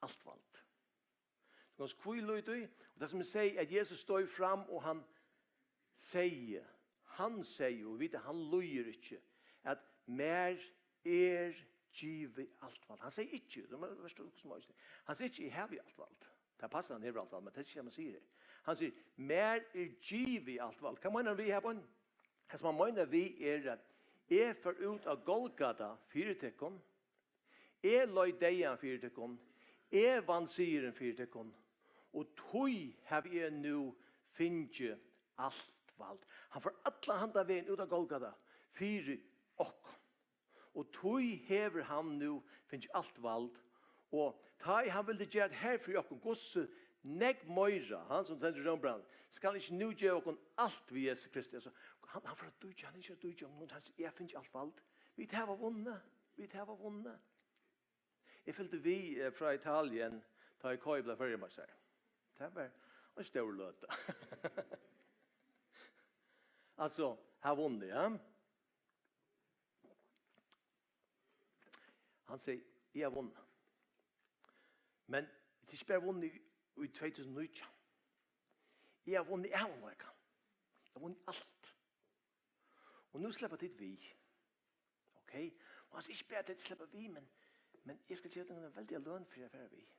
alt vald. Tú kanst hvíla í tí, og tað sum eg sigi, at Jesus stóð fram, og hann segði, hann segði, og vit, hann lýgur ikki, at mær er givið alt vald. Hann segði ikki, tú veitst, hvussu má eg siga? Hann segði ikki, eg havi alt vald. Tað passar, hann hevur alt vald, men tað er ikki tað, man sigur her. Hann sigur, mær er givið alt vald. Hvat meinar hann við her, Bjørn? Tað, sum hann meinar við, er, at eg fór út á Golgata fyri tykkum. Eg leið deyðan fyri tykkum. Eg vann sigurin fyri tykkum. Og tí havi eg nú fingið alt vald. Hann fór alla handan vegin út á Golgata fyri okkum. Og tí hevur hann nú fingið alt vald. Og tá ið hann vildi gera tað her fyri okkum, hvussu nógv meira, hann sum stendur í Rómbrævinum, skal ikki nú geva okkum alt við Jesu Kristi. Altso, hann, hann fór at dýkja, hann ynskir at dýkja, men hann sigur, eg havi fingið alt vald. Vit hava vunnið, vit hava vunnið. Eg fylgdi við, eh, frá Italien, tá ið K I bleiv føroyameistari. Tað var ein stór løta. Altso, hava vunnið, ja. Hann segði, eg havi vunnið. Men tað er ikki bara vunnið í, í tvey túsund og nítjan. Eg havi vunnið ævinleikan. Eg havi vunnið alt. Og nú sleppa tit við. Ok? Og hann sigur, ikki bara at tit sleppa við, men, men eg skal geva tykkum eina veldiga løn fyri at fara við.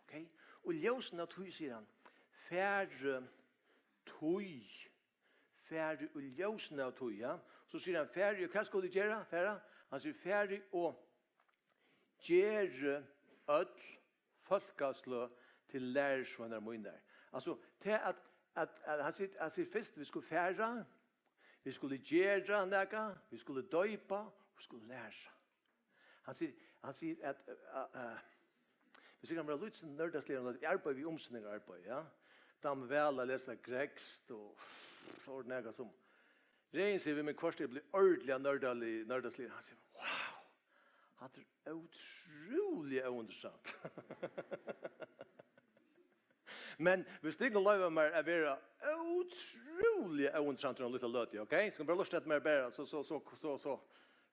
Ok? Og í ljósinum av tí, sigur hann, farið tí, farið í ljósinum av tí, ja. So sigur hann, farið, og hvat skulu tit gera? Fara? Hann sigur, farið og gerið øll fólkasløg til lærisveinar mínar. Altso, tað at, at, at hann sigur, hann sigur fyrst, vit skulu fara, Vit skulu gera nakað, vit skulu doypa, vit skulu læra. Hann sigur, hann sigur at uh, uh, vit skulu vera lítið nørdasliga, at eg arbeiði við umsýningararbeiði, ja. Dámar væl at lesa gretskt og so er tað nakað sum Regin sigur við meg, hvørt eg blívi ordiliga nørdaligur, nørdasligur. Hann sigur, wow, hatta er ótrúliga óinteressant. Men vit skulu loyva mær at vera ótrúliga óinteressantur um eina lítla løtu, ok? So bara lurta eftir mær bara, so, so, so, so, so.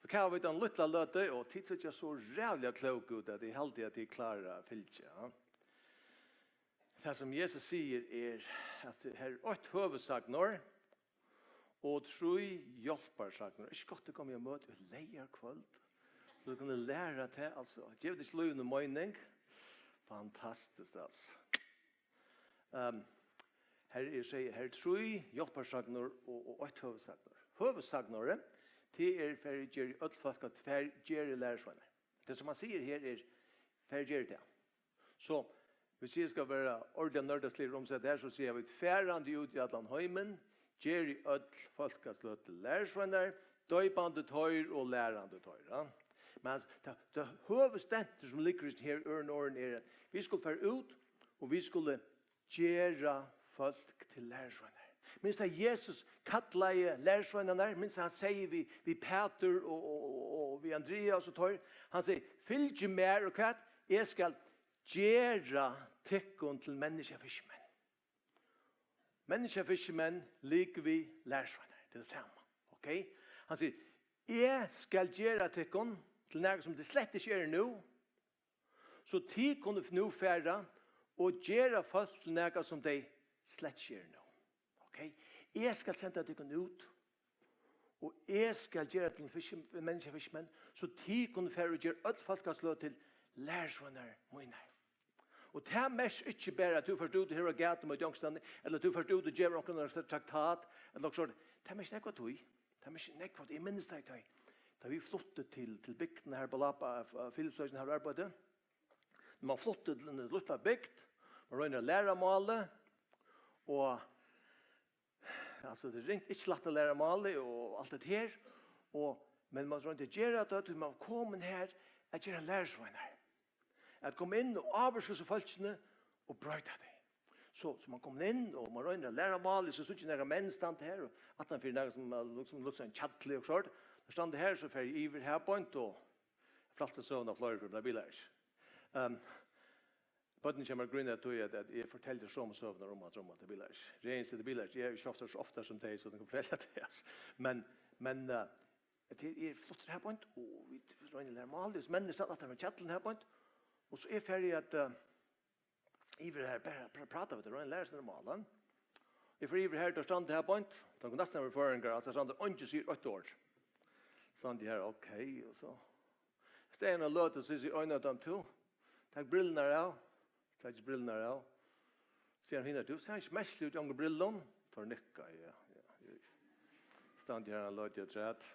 So kava vit eina lítla løtu, og tit síggja so ræðuliga klók út, at eg haldi, at tit klára at fylgja, ja. Tað, sum Jesus sigur, er, at her er eitt høvuðssagnorð og trý hjálparsagnir. Ikki gott, at koma í møti eitt leygarkvøld, so tú kunnu læra tað, altso, gevur tað ikki lívinum meining? Fantastiskt, altso. Um, her er, sigi, her er trý hjálparsagnir og, og eitt høvuðssagnorð. Høvuðssagnorðið, tað er, far og ger øll fólk at, far og ger lærisveinar. Tað, sum hann sigur her, er, far og ger tað. So, hvis eg skal vera ordiliga nørdasligur og umseta her, so siga vit, farandi út í allan heimin, gerið øll fólkasløg til lærisveinar, doypandi teir og lærandi teir, ja. Men altso, tað, tað høvuðsstentur, sum liggur í hesum her øðrum orðum, er, at vit skulu fara út, og vit skulu gera fólk til lærisveinar. Minnist, at Jesus kallaði lærisveinarnar, minnist, hann segði við, við Pætur og, og, og, og við Andreas og teir, hann segði, fylgið mær og hvat? Eg skal gera tykkum til menniskjafiskimenn. Menniskjafiskimenn ligvið lærisveinar, tað er tað sama, ok? Hann sigur, eg skal gera tykkum til nakað, sum tit slett ikki eru nú, so tit kunnu nú fara og gera fólk til nakað, sum tey slett ikki eru nú. Ok? Eg skal senda tykkum út, og eg skal gera tykkum fiski-, menniskjafiskimenn, so tit kunnu fara og gera øll fólkasløg til lærisveinar mínar. Og tað merkir ikki bara, at tú fert út og hevur á gætum og í djómsdømi, ella at tú fert út og gevur onkrum ein traktat, ella okkurt sovorðið. Tað merkir nógv av tí. Tað merkir nógv av tí. Eg minnist tað, tá, tá vit fluttu til, til bygdina her, Balapa, eh, Filipsøkin, har vit arbeiddu. Man flutti til eina lítla bygd, man roynir at læra málið, og, altso, tað er ringt, ikki lætt at læra málið og alt tað her, og, men man royndi at gera tað, tí man var komin her at gera lærisveinar. At koma inn og ávirka so fólkini og broyta tey. So, so man komin inn, og man roynir at læra málið, so síggi eg nakrar menn standa her, og aftan fyri nakað sum, eh, luktar sum, luktar sum ein hjalli og sovorðið. Teir standa her, so fari eg yvir har beint, og frælsi søguna av fleiri, fyri tað bilar ikki. Ehm, børnini koma at grína, tí at, at eg fortelji somu søgurnar um aftur og um aftur, tað bilar ikki. Regin sigur, tað bilar ikki. Eg havi ikki ofta, so ofta sum tey, so tey kunnu fortelja tað, altso. Men, men, eh, at eg eri fluttur har beint, og vit royna at læra málið, so menn eru staddir aftan á hjallinum har beint, og so eg fari at, eh, yvir har, bara, bara prata við teir, royna at læra seg málið. Eg fari yvir har, teir standa har beint, teir kunnu næstan vera føroyingar, altso, standa, eingin sigur eitt orð. Standi her, ok, og so standi ein løtu, so sigur ein av teimum, tú, tak brillurnar av, tak brillurnar av. Sigur hann hinari, tú sært ikki merkilig út í onkrum brillum. Teir nikka, ja, ja, ja. Standi har ein løtu afturat.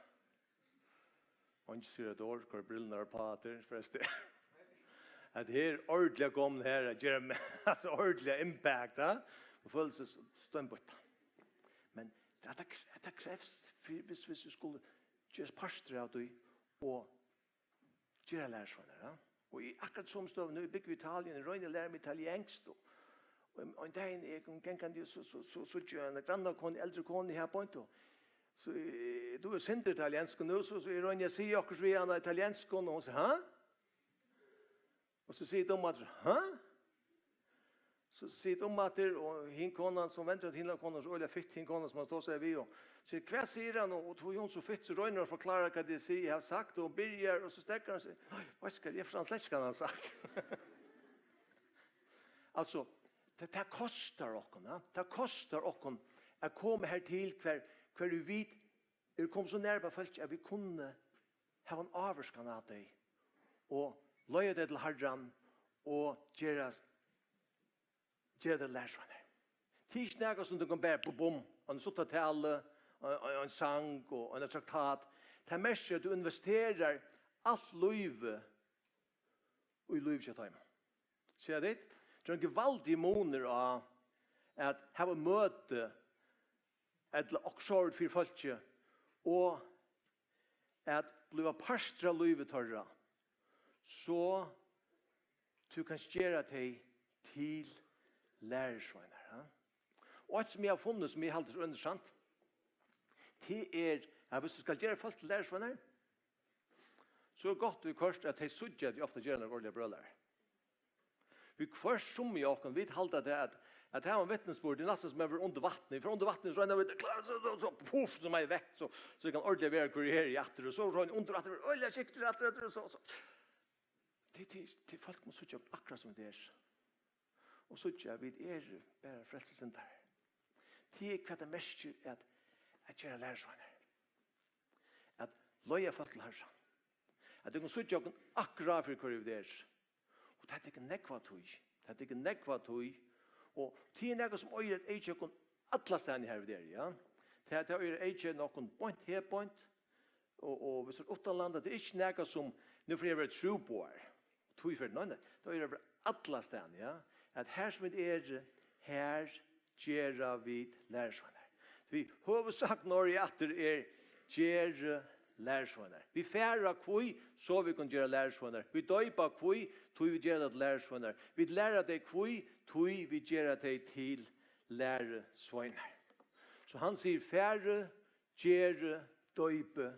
Eingin sigur eitt orð, koyr brillurnar upp aftur, forrestin. At her ordiliga komin her at gera me-, altso ordiliga impact, ja? Og føla seg s-, steinbýttan. Men at tað, at tað krevst, fyri, hvis, hvis vit skulu gerast partur av tí, og gera lærisveinar, ja? Og í akkurát somu støðu, nú eg búgvi í Italien, eg royni at læra meg italienskt, og, og ein, ein dagin eg kom gangandi, so, so, so, so síggi eg eina grannakonu, eldri konu her beint, og so, eh, tú ert sindur italienskur nú, so, so eg royni at siga okkurt við hana á italienskum, og hon sigur, ha? Og so sigur eg umaftur, ha? So sigur eg umaftur, og hin konan, sum vendir at hinari konuni, so øgiliga fitt, hin konan, sum hann tosar við, og sigur, hvat sigur hann? Og, og tí hon so fitt, so roynir hon at forklára, hvat eg sigi, eg havi sagt, og hon byrjar, og so steðgar hon seg, nei, veitst tú hvat, eg forstandi slett ikki, hvat hann hevur sagt. Altso, tað, tað kostar okkum, ja? Tað kostar okkum at koma her til, hvar, hvar vit eru komin so nær við fólki, at vit kunnu hava eina ávirkan á tey og leiða tey til Harran og gerast, gera tey lærisveinar. Tað er ikki nakað sum tú kanst bara, bum, bum, ein stutta talu, ein, ein, ein sang og ein traktat. Tað merkir, at tú investerar alt lívið í lívið hjá teimum. Síggja tit? Tað er ein gevaldigur munur á at hava møti ella okkurt fyri fólki, og at blíva partur av lívi teirra, so tú kanst gera tey til lærisveinar, ha? Og eitt, sum eg havi funnið, sum eg haldi er so interessant, tað er, at viss tú skalt gera fólk til lærisveinar, so er gott viðhvørt, at tey síggja, at tey ofta gera nakrar ordiligar brølar. Viðhvørt, summi av okkum, vit halda tað, at, at hava ein vitnisburð, tað er næstan sum at vera undir vatni. Fer undir vatni, so royna vit at klára, so, so, so, puff, so má eg vekk, so, so eg kann ordiliga vera, hvør eg eri aftur, og so royna undir vatni, ordiliga skiktur aftur, aftur, so, so. Tað, tað, tað, fólk má síggja okkum akkurát sum vit eru. Og síggja, at vit eru bara frelstir syndarar. Tað er, hvat tað merkir at, at gera lærisveinar. At leiða fólk til Harran. At tey kunnu síggja okkum akkurát fyri, hvør vit eru. Og tað tekur nógva tíð. Tað tekur nógva tíð. Og tað er nakað, sum eigur at eyðkeypa okkum allastaðni, har vit eru, ja. Tað, tað eigur at eyðkeypa okkum beint her, beint. Og, og viss tú ert uttanlanda, tað er ikki nakað sum, nú fari eg at vera trúboðari. Tí fer, nei, nei, tað eigur at vera allastaðni, ja. At har sum vit eru, har gera vit lærisveinar. Tí høvuðssagnorðið aftur er, ger lærisveinar. Vit fara hví, so vit kunnu gera lærisveinar. Vit doypa hví, tí vit gera tey til lærisveinar. Vit læra tey hví, tí vit gera tey til lærisveinar. So hann sigur, farið, gerið, doypið,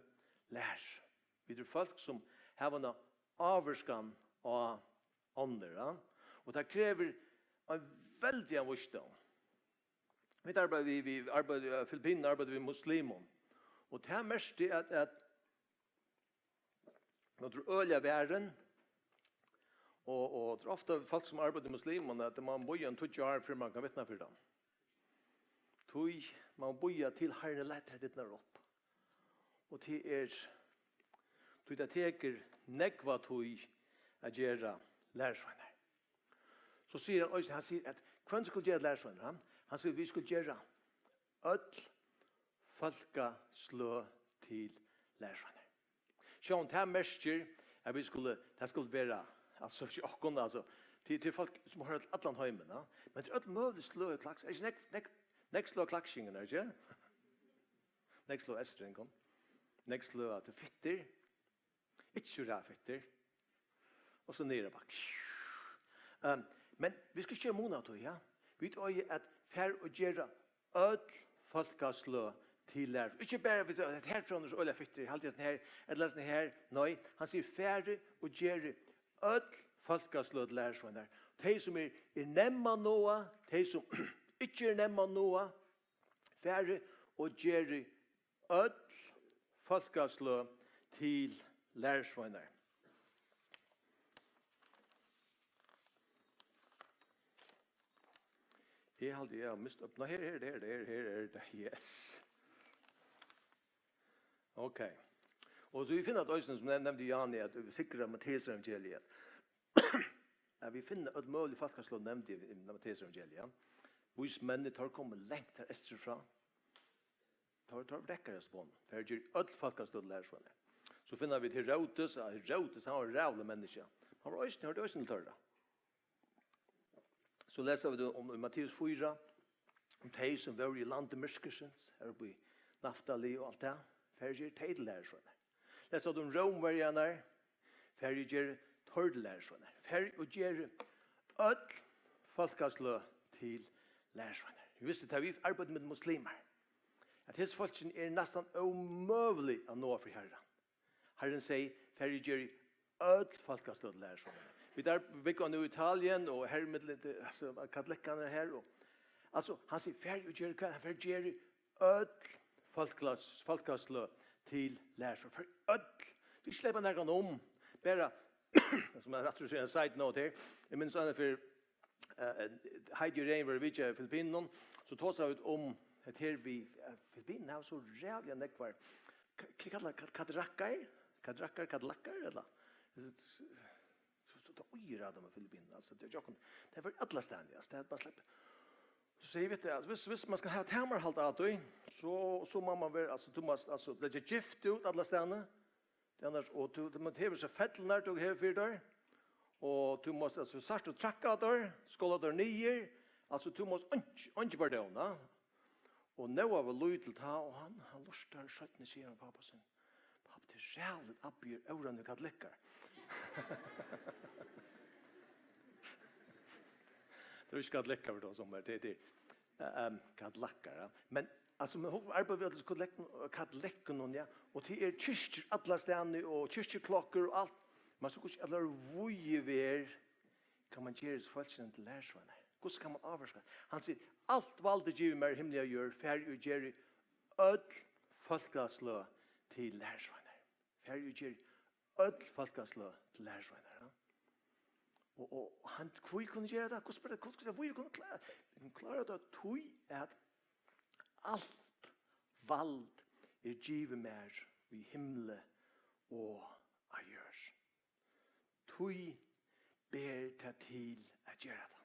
lærið. Vit eru fólk, sum hava eina ávirkan á onnur, ja? Og tað krevur ein veldigan vísdóm. Vit arbeiða við, við arbeiða, í Filippinum arbeiða við muslimum. Og tað merkti, at, at nú er øgiliga varin, og, og tað er ofta fólk, sum arbeiða við muslimum, at man bíðar ein tíggju ár, fyrr man kann vitna fyri teimum. Tí man bíðar til Harrin lætur dyrnar upp. Og tað er, tí tað tekur nógva tíð at gera lærisveinar. So sigur hann eisini, hann sigur, at hvønn skulu gera lærisveinar, ha? Hann sigur, vit skulu gera øll fólkasløg til lærisveinar. Sjá, um tað merkir, at vit skulu, tað skulu vera, altso, ikki okkum, altso, til, til fólk, sum hoyra til allan heimin, ja? Men til øll møgulig sløg av klaks, er ikki nógv, nógv, nógv sløg av klaksingum, er ikki? Nógv sløg av estringum, nógv sløg av til fittir, ikki so ræðufittir, og so niður á bakk. Ehm, men vit skulu ikki gera mun á tí, ja? Vit eiga at fara og gera øll fólkasløg til lærd. Ikki bara, vit siga, at her er so øgiliga fittur, eg haldi, at her, ella at her, nei, hann sigur, farið og gerið øll fólkasløg til lærisveinar. Tey, sum er, er nemm at náa, tey, sum ikki er nemm at náa, farið og gerið øll fólkasløg til lærisveinar. Eg haldi, eg havi mist upp. Nei, her, her, her, her, her er tað. Yes. Ok. Og so vit finna at eisini, sum eg nevndi, Jani, at vit sikra Matteus evangeliet. At vit finna øll møgulig fólkasløg nevnd í, í Matteus evangeliet, ja. Vísmenninir, teir komu langt har eysturfrá. Teir, teir dekkar hesa bøn. Far og ger øll fólkasløg til lærisveinar. So finna vit Herodes, ja, Herodes, hann var ræðuligt menniskja. Hann var eisini, hoyrdi eisini til teirra. So lesa vit um, í Matteus fýra, um tey, sum vóru í landi myrkursins, har uppi í Naftali og alt tað. Far og ger tey til lærisveinar. Lesa vit um Rómverjarnar, far og ger teir til lærisveinar. Far og ger øll fólkasløg til lærisveinar. Eg visti, tá vit arbeiddu við muslimar, at hesi fólkini eru næstan ómøgulig at náa fyri Harran. Harrin segði, far og ger øll fólkasløg til lærisveinar. Vit eru búgva nú í Italien, og her millum, altso, katolikkarnir eru her, og, altso, hann sigur, far og ger hvat, far og ger øll fólklas-, fólkasløg til lærisveinar. Far øll. Tú sleppa nakran um, bara, sum er aftur ein side note her. Eg minnist annað fyri, eh, Heidi og Rein vóru vitja í Filippinum, so tosaðu vit um at her við, eh, Filippinum hava so ræðuliga nógvar, hva, hvat kalla, kat-, kadrakkar? Kadrakkar, kadlakkar, ella? So, so, so, tað er á Filippinum, altso, tað er ikki okkum. Tað er allastaðni, altso, tað er bara slepp. So sigi vit tað, altso, viss, viss man skal hava tamarhald á tí, so, so má man vera, altso, tú mást, altso, blíva gift út allastaðni. Tað er annars, og tú, tú mást hava so fellurnar, tú hevur fyri tær. Og tú mást, altso, sært og trakka tær, skola tær niður. Altso, tú mást einki, einki pardón, ja. Og Nóa var lítil tá, og hann, hann lurtar, seinni sigur hann pápa sín: "Pápi, tað er ræðuligt, abbi er órógvur katolikkar." Tað er ikki katolikkar, fyri tað sum er, tað er, tað er, eh, em, katolikkar, ja. Men, altso, men hon arbeiðir við øllum katolekkum, katolekkum, ja, og tað er kirkjur allastaðni, og kirkjuklokkur og alt. Men so hvussu allar víðir verð kann man gera hesi fólkini til lærisveinar? Hvussu kann man ávirka? Hann sigur: "Alt vald er givið mær í himli og jørð, farið og gerið øll fólkasløg til lærisveinar." Farið og gerið øll fólkasløg til lærisveinar, ja. Og, og hann, hví kunnu gera tað? Hvussu ber tað, hvussu, hvussu, hví kunnu klára, kunnu klára tað? Tí at alt vald er givið mær í himli og á jørð. Tí ber tað til at gera tað.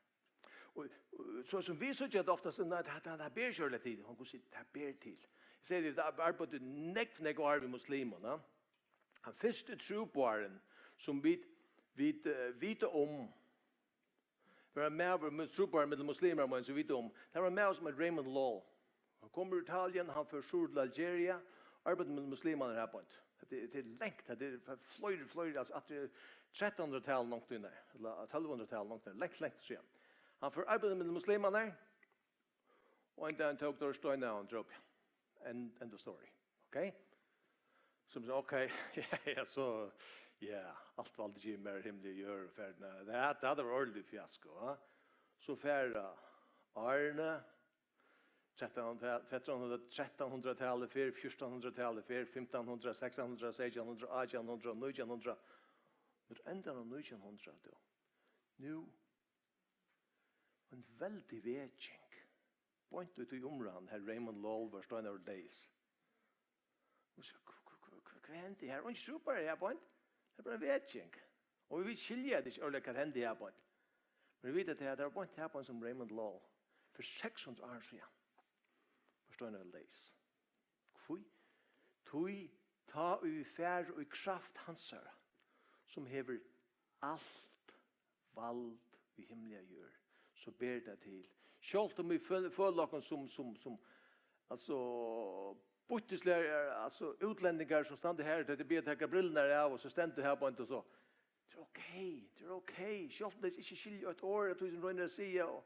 Og, og so sum vit síggja tað ofta, so nei, tað, tað, tað ber ikki ordiliga til. Hon kunnu siga, tað ber til. Eg sigi, vit arbeiddu nógv, nógv ár við muslimum, ja. Hann fyrsti trúboðarin, sum vit, vit, eh, vita um, var ein maður, trúboðarin millum muslimar, men sum vit vita um, tað var ein maður, sum eitur Raymond Lull. Hann kom úr Italien, hann fór suður til Algeria, arbeiddi millum muslimarnar har beint. Hetta er, hetta er langt, hetta er fleiri, fleiri, altso, aftur í trettan hundrað-talinum longu, nei, ella tólv hundrað-talinum longu, langt, langt síðan. Hann fór arbeiddi millum muslimarnar, og ein dag tók teir steinar av honum, drópu hann. End, end of story. Ok? Sum sigur, ok, ja, ja, so, ja, alt vald er givið mær í himli og jørð og ferð, nei, tað, tað var ordiliga fiasko, va? So fara árini, trettan hundrað, trettan hundrað, trettan hundrað-talið fer, fjúrtan hundrað-talið fer, fimtan hundrað, sekstan hundrað, seytjan hundrað, átjan hundrað, nítjan hundrað. Men endan á nítjan hundrað, tú. Nú, ein veldig veking. Beint út í umráðan, har Raymond Lull var steinar til deyðs. Og so, hva, hva, hva, hva, hvat hendi her? Eingin trúboðari her beint. Tað er bara ein veking. Og vit skilja tað ikki ordiliga, hvat hendi her beint. Men vit vita, at tað var beint her beint, sum Raymond Lull fyri seks hundrað árum síðan var steinar til deyðs. Hví? Tí tá ið vit fara í kraft hansara, sum hevur alt vald í himli og jørð, so ber tað til. Sjálvt um vit føl-, føla okkum sum, sum, sum, altso, býttisligar, altso, útlendingar sum standa her, tey biðja taka brillurnar av, og so stendur her beint og so. Tað er ok, tað er ok. Sjálvt um tey ikki skilja eitt orð av tí sum roynir at siga, og,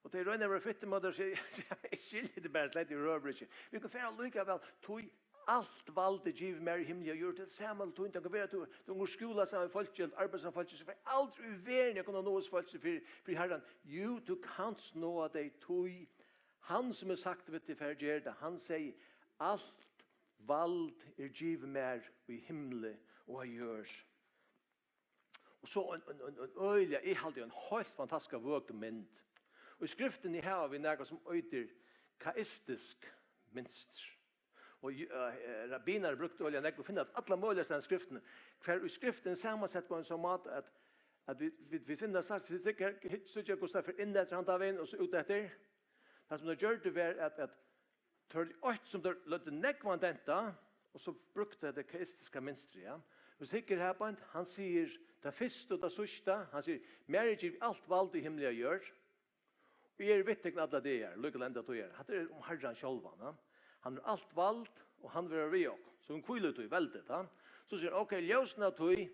og tey royna at vera fittir, men tey siga, eg skilji tað bara slett yvirhøvur ikki. Vit kunnu fara allíkavæl, tí alt vald er givið mær í himli og jørð. Tað er sama til tín, tað kann vera, at tú, tú gongur í skúla saman við fólki, ella arbeiðir saman við fólki, so fer aldri í verðini at kunna náa hesi fólki fyri, fyri Harran. Jú, tú kanst náa tey, tí hann sum hevur sagt við teg, far, ger tað, hann segði, alt vald er givið mær í himli og á jørð. Og so ein, ein, ein, ein øgiliga, eg haldi, ein heilt fantastisk vøkur mynd. Og í skriftini hava vit nakað sum eitur kaistiskt mynstur. Og, eh, rabbinar brúktu øgiliga nógv og finna allar møguligar staðir í skriftini. Hvar í skriftini er samansett á ein sånn máta at, at vit, vit, vit finna sagt, vit síggja, síggja hvussu tað fer inn eftir handan vegin og so út eftir. Tað sum tey gjørdu var at, at tey, eitt sum tey løgdu nógvan dent á, og so brúktu tey tað kaistiska mynstrið, ja. Vit síggja her beint, hann sigur tað fyrsta og tað síðsta, hann sigur, mær er givið alt vald í himli og jørð, og eg eri við tykkum allar dagar, líka til enda tíðar. Hatta er um Harran sjálvan, ja. Hann hevur alt vald, og hann verður við okkum. So hon hvílir í tí, veldið, ja. So sigur hann, ok, ljósinum av tí,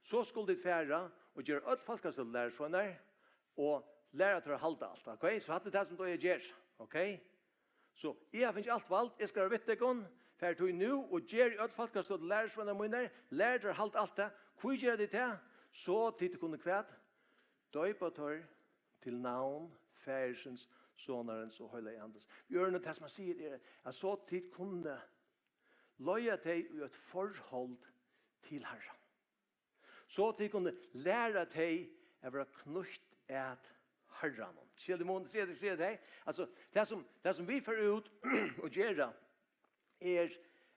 so skulu tit fara og gera øll fólkasløg til lærisveinar, og læra teir at halda alt, ok? So hatta er tað sum tú ger, ok? So, eg havi fingið alt vald, eg skal vera við tykkum, far tí nú og ger øll fólkasløg til lærisveinar mínar, lær teir at halda alt tað, hví gera tit tað? So tit kunnu hvat? Doypa teir til navn Faðirsins, Sonarins og Heilaga Andans. Í øðrum, tað sum hann sigur er, at so tit kunnu leiða tey í eitt forhold til Harran. So tit kunnu læra tey at vera knýtt at Harranum. Skilja tit mun, skilja tit, skilja tit? Altso, tað sum, tað sum vit fara út og gera, er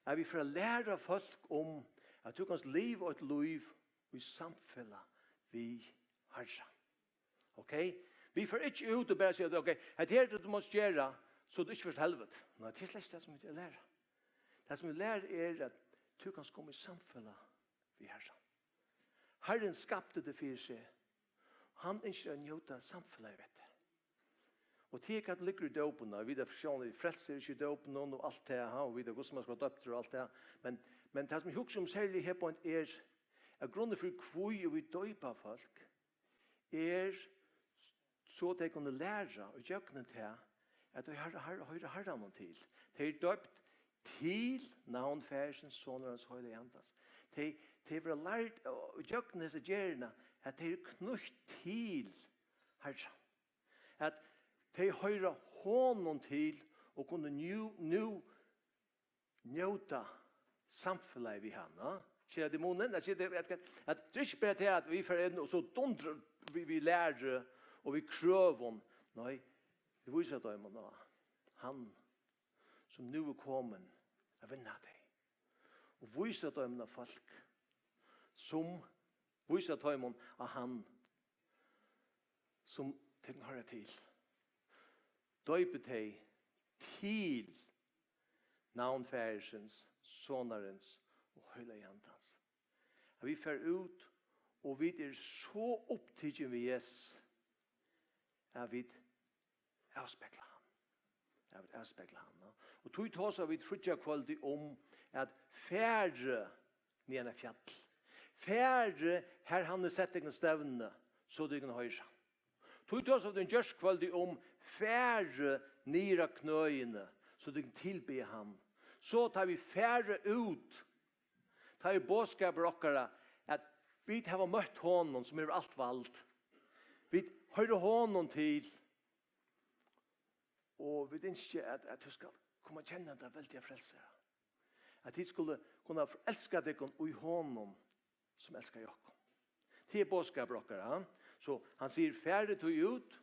at vit fara at læra fólk um at tú kanst liva eitt lív í samfelag við Harran. Ok? Vit fara ikki út og bara siga, ok, hetta her er tað tú mást gera, so tú ikki fært helviti. Nei, tað er slett tað sum vit læra. Tað sum vit læra er at tú kanst koma í samfelag við Harran. Harrin skapti teg fyri seg. Hann ynskir at njóta samfelagið við teg. Og tað er hvat liggur í dópinum, og vit eru sjálvandi frelstir í dópinum og alt tað, ha, og vit eru hvussu mann skal doyptur og alt tað. Men, men tað sum eg hugsi um serliga her beint er, at grundin fyri hví og vit doypa fólk, er so tey kunnu læra í gjøgnum tað, at tey har-, har-, hoyra Harranum til. Tey eru doypt til navn Faðirsins, Sonarins, Heilaga Andans. Tey, tey verða lærd, og í gjøgnum hesa gerðina, at tey eru knýtt til Harran. At tey hoyra honum til og kunnu nú, nú njóta samfelagið við hann, ha? Sær tú munin? At, at, at, at tað er ikki bara tað, at vit fara inn og so dundra við, við læru og við krøvum. Nei, vit vísa teimum á hann, sum nú er komin at vinna tey. Og vísa teimum á fólk, sum vísa teimum á hann, sum tey hoyra til. Doypi tey til navn Faðirsins, Sonarins og Heilaga Andans. At vit fara út, og vit eru so upptikin við Jesus, at vit avspegla hann. At vit avspegla hann, ja. Og tí tosa vit fríggjakvøldið um at fara niðan á fjall. Farið har hann hevur sett tykkum stevnu, so tykkum hoyra. Tí tosa vit í gjárkvøldið um farið niður á knøini, so tykkum tilbiðja hann. So tá vit fara út, tá er boðskapur okkara, at vit hava møtt honum, sum hevur alt vald. Vit hoyra honum til, og vit ynskja, at, at tú skal koma at kenna tað veldiga frelsi. At tit skulu kunna elska tykkum í honum, sum elskaði okkum. Tað er boðskapur okkara, ha? So hann sigur: "Farið tí út,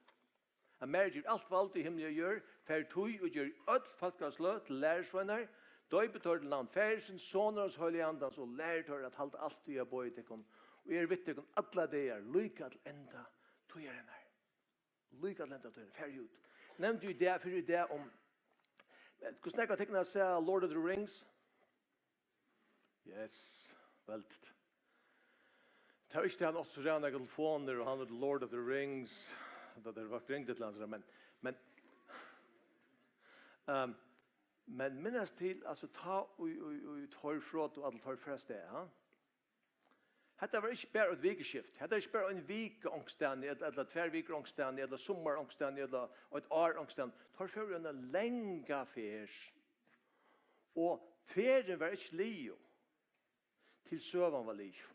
at mær er givið alt vald í himli og jørð, farið tí og gerið øll fólkasløg til lærisveinar, doypið teir til navn Faðirsins, Sonarins og Heilaga Andans, og lærið teir at halda alt, ið eg boði tykkum, og eg eri við tykkum allar dagar, líka til enda tíðarinnar." Líka til enda tíðarinnar, farið út. Nevndi í dag, fyrr í dag um, hvussu nógv av tykkum hava sæð Lord of the Rings? Yes, veldigt. Tað var ikki tað, hann átti so ræðuliga telefonir, og hann var Lord of the Rings. Tað er væl ringt til hans, men, men, ehm, men minnast til, altso, tá í, í, í teir Frodo og allir teir fara av stað, ha? Hetta var ikki bara eitt vikuskift. Hetta er ikki bara ein vika onkustaðni, ella, ella tvær vikur onkustaðni, ella summar onkustaðni, ella eitt ár onkustaðni. Teir fóru eina langa ferð. Og ferðin var ikki liðug, til søgan var liðug.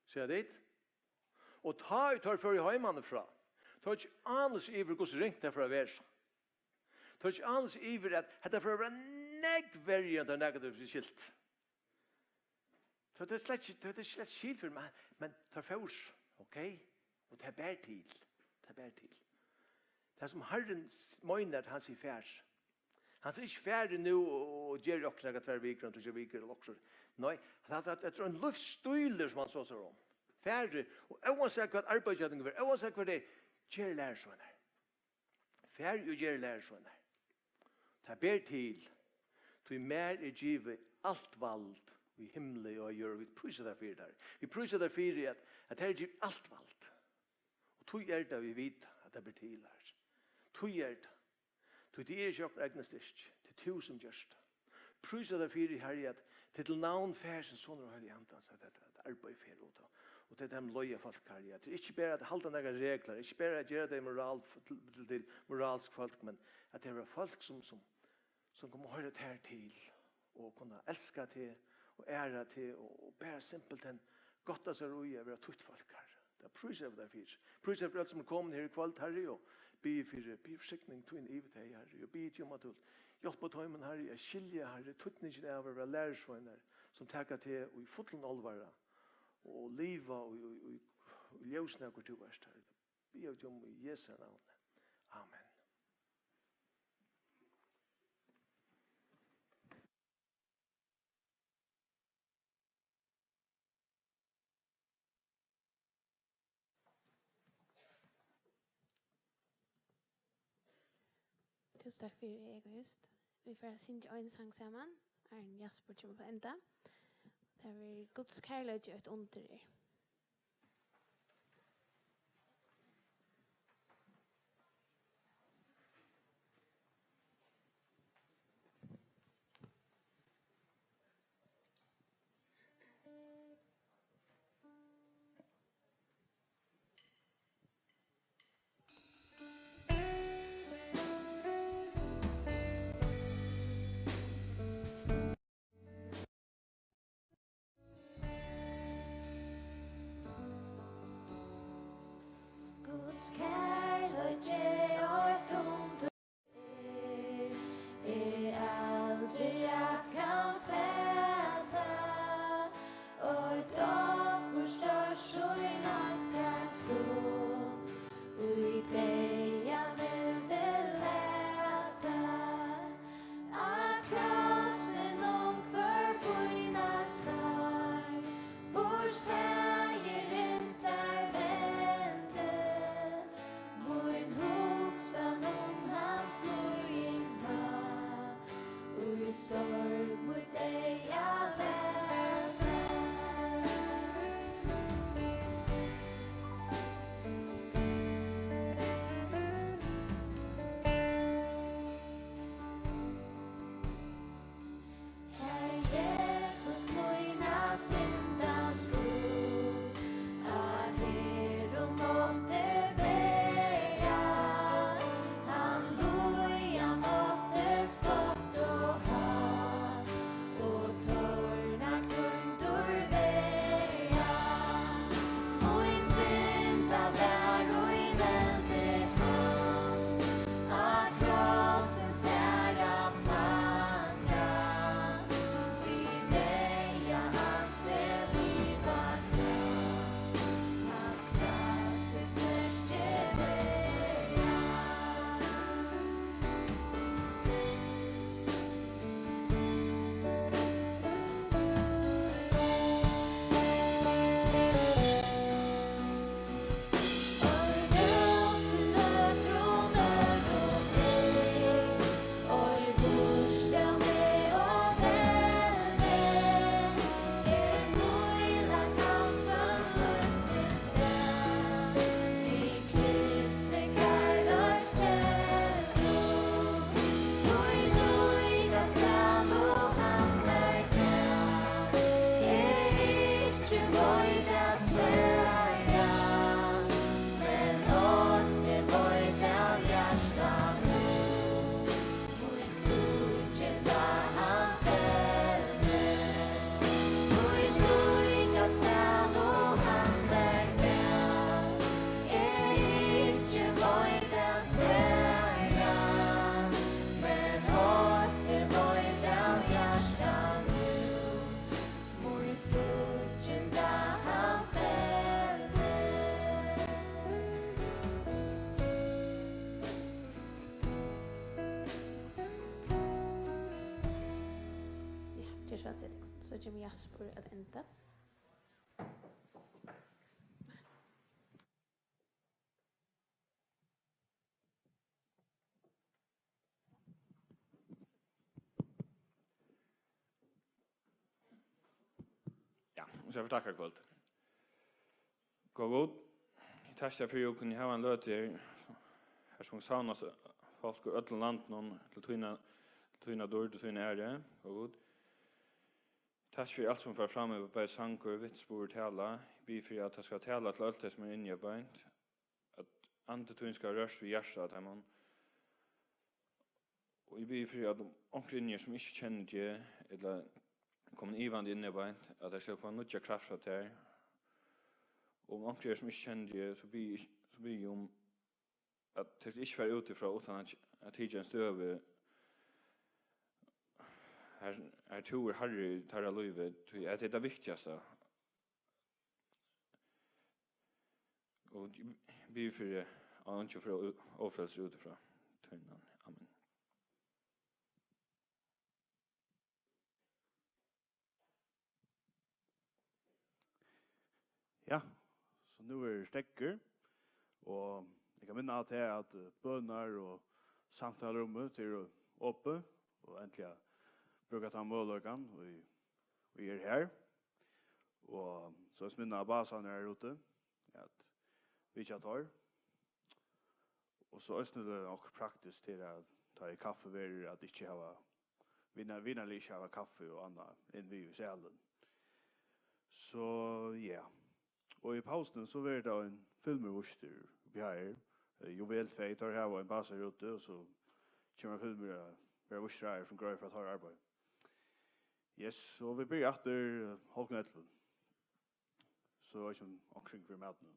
Síggja tit? Og tá ið teir fóru heimanífrá, teir høvdu ikki ánilsi yvir, hvussu ringt tað fór at vera. Teir høvdu ikki ánilsi yvir, at hetta fór at vera nógv verri, enn teir nakrantíð høvdu skilt. Tað er slett ikki, tað er slett ikki skil fyri, men, men teir fóru, ok? Og tað ber til. Tað ber til. Tað sum Harrin s-, meinar, at hann sigur: "Farið." Hann sigur ikki: "Farið nú og, og gerið okkurt nakrar tvær vikur, ella tríggjar vikur, ella okkurt." Nei, tað, tað, tað er ein lívsstílur, sum hann so sigur um. Farið, og óansett hvat arbeiðið hjá tykkum er, óansett hvat tað er, gerið lærisveinar. Farið og gerið lærisveinar. Tað ber til, tí mær er givið alt vald í himli og á jørð. Vit prísa tær fyri tað. Vit prísa tær fyri, at, at tær er givið alt vald. Og tí er tað, vit vita, at tað ber til, Harri. Tí er tað. Tí tað er ikki okkara egna styrki. Tað er tú, sum gert tað. Prísa tær fyri, Harri, at tað er til navn Faðirsins, Sonarins og Heilaga Andans, at, at, at arbeiðið fer út, og, og tað er tað, sum leiðir fólk, Harri, at tað er ikki bara at halda nakrar reglar, ikki bara at gera tey moral, til, til, til moralsk fólk, men at tað eru fólk, sum, sum, sum koma at hoyra tær til, og kunna elska teg, og æra teg, og, og bara simpelthen gotta sær í at vera títt fólk, Harri. Tað prísa eg tær fyri. Prísa eg fyri øll, sum eru komin her í kvøld, Harri, og biði fyri, biði fyri signing tína yvir tey, Harri, og biði teg um, at tú hjálpir teimum, Harri, at skilja, Harri, týdningin av at vera lærisveinar, sum taka teg í fullum álvara og liva í, í, í, í ljósinum av, hvør tú ert, Harri. Biði eg teg um í Jesu navni. Amen. Túsund takk fyri, Egoist. Vit fara at syngja ein sang saman, áðrenn Jasper kemur upp at enda. Tað verður: Guds kærleiki eitt undur er. Lat seg til, so kemur Jasper at enda. Ja, so eg får takka í kvøld. Góða Gud, eg takki tær fyri, at vit kunnu hava eina løtu her, har sum savnast fólk úr øllum landinum til tína, til tína dýrd og tína æru, góða Gud. Takk fyri alt sum fer fram, bæði sangur, vitnisburður, tala. Eg biði fyri, at tað skal tala til øll tey, sum eru inni á beint, at andi tín skal rørt við hjartað á teimum. Og eg biði fyri, at um onkur inni er, sum ikki kennir teg, ella komin ivandi inn í beint, at tey skal fáa nýggja kraft frá tær. Og um onkur er, sum ikki kennir teg, so biði eg, so biði eg um, at tey skal ikki fara út ifrá, uttan at, at hyggja ein støðu, har, har tú er harri í teirra lívi, tí at tað er tað viktigasta. Og eg biði fyri, at eingin fer ó-, ófrelsur út ifrá tín navni. Amen. Ja, so nú er steðgur, og eg kann minna á tað, at, eh, bønar- og samtalurúmið, tað er opið, og endiliga brúka tann møguleikan, ið, ið er har. Og so eisini minna á basarnar her úti, at vitja teir. Og so eisini er tað nokk praktiskt til at tá ið kaffi verður, at ikki hava, vina-, vinarliga ikki hava kaffi og annað inn við í salin. So, ja. Og í pausuni, so verður tað ein filmur vístur uppi her. Eh, Juvel tvey, teir hava ein basa her úti, og so kemur ein filmur at verða vístur her, sum greiðir frá teirra arbeiði. Yes, og vit byrja aftur, eh, hálvgum ellivu. So er ikki omkring fyri matin.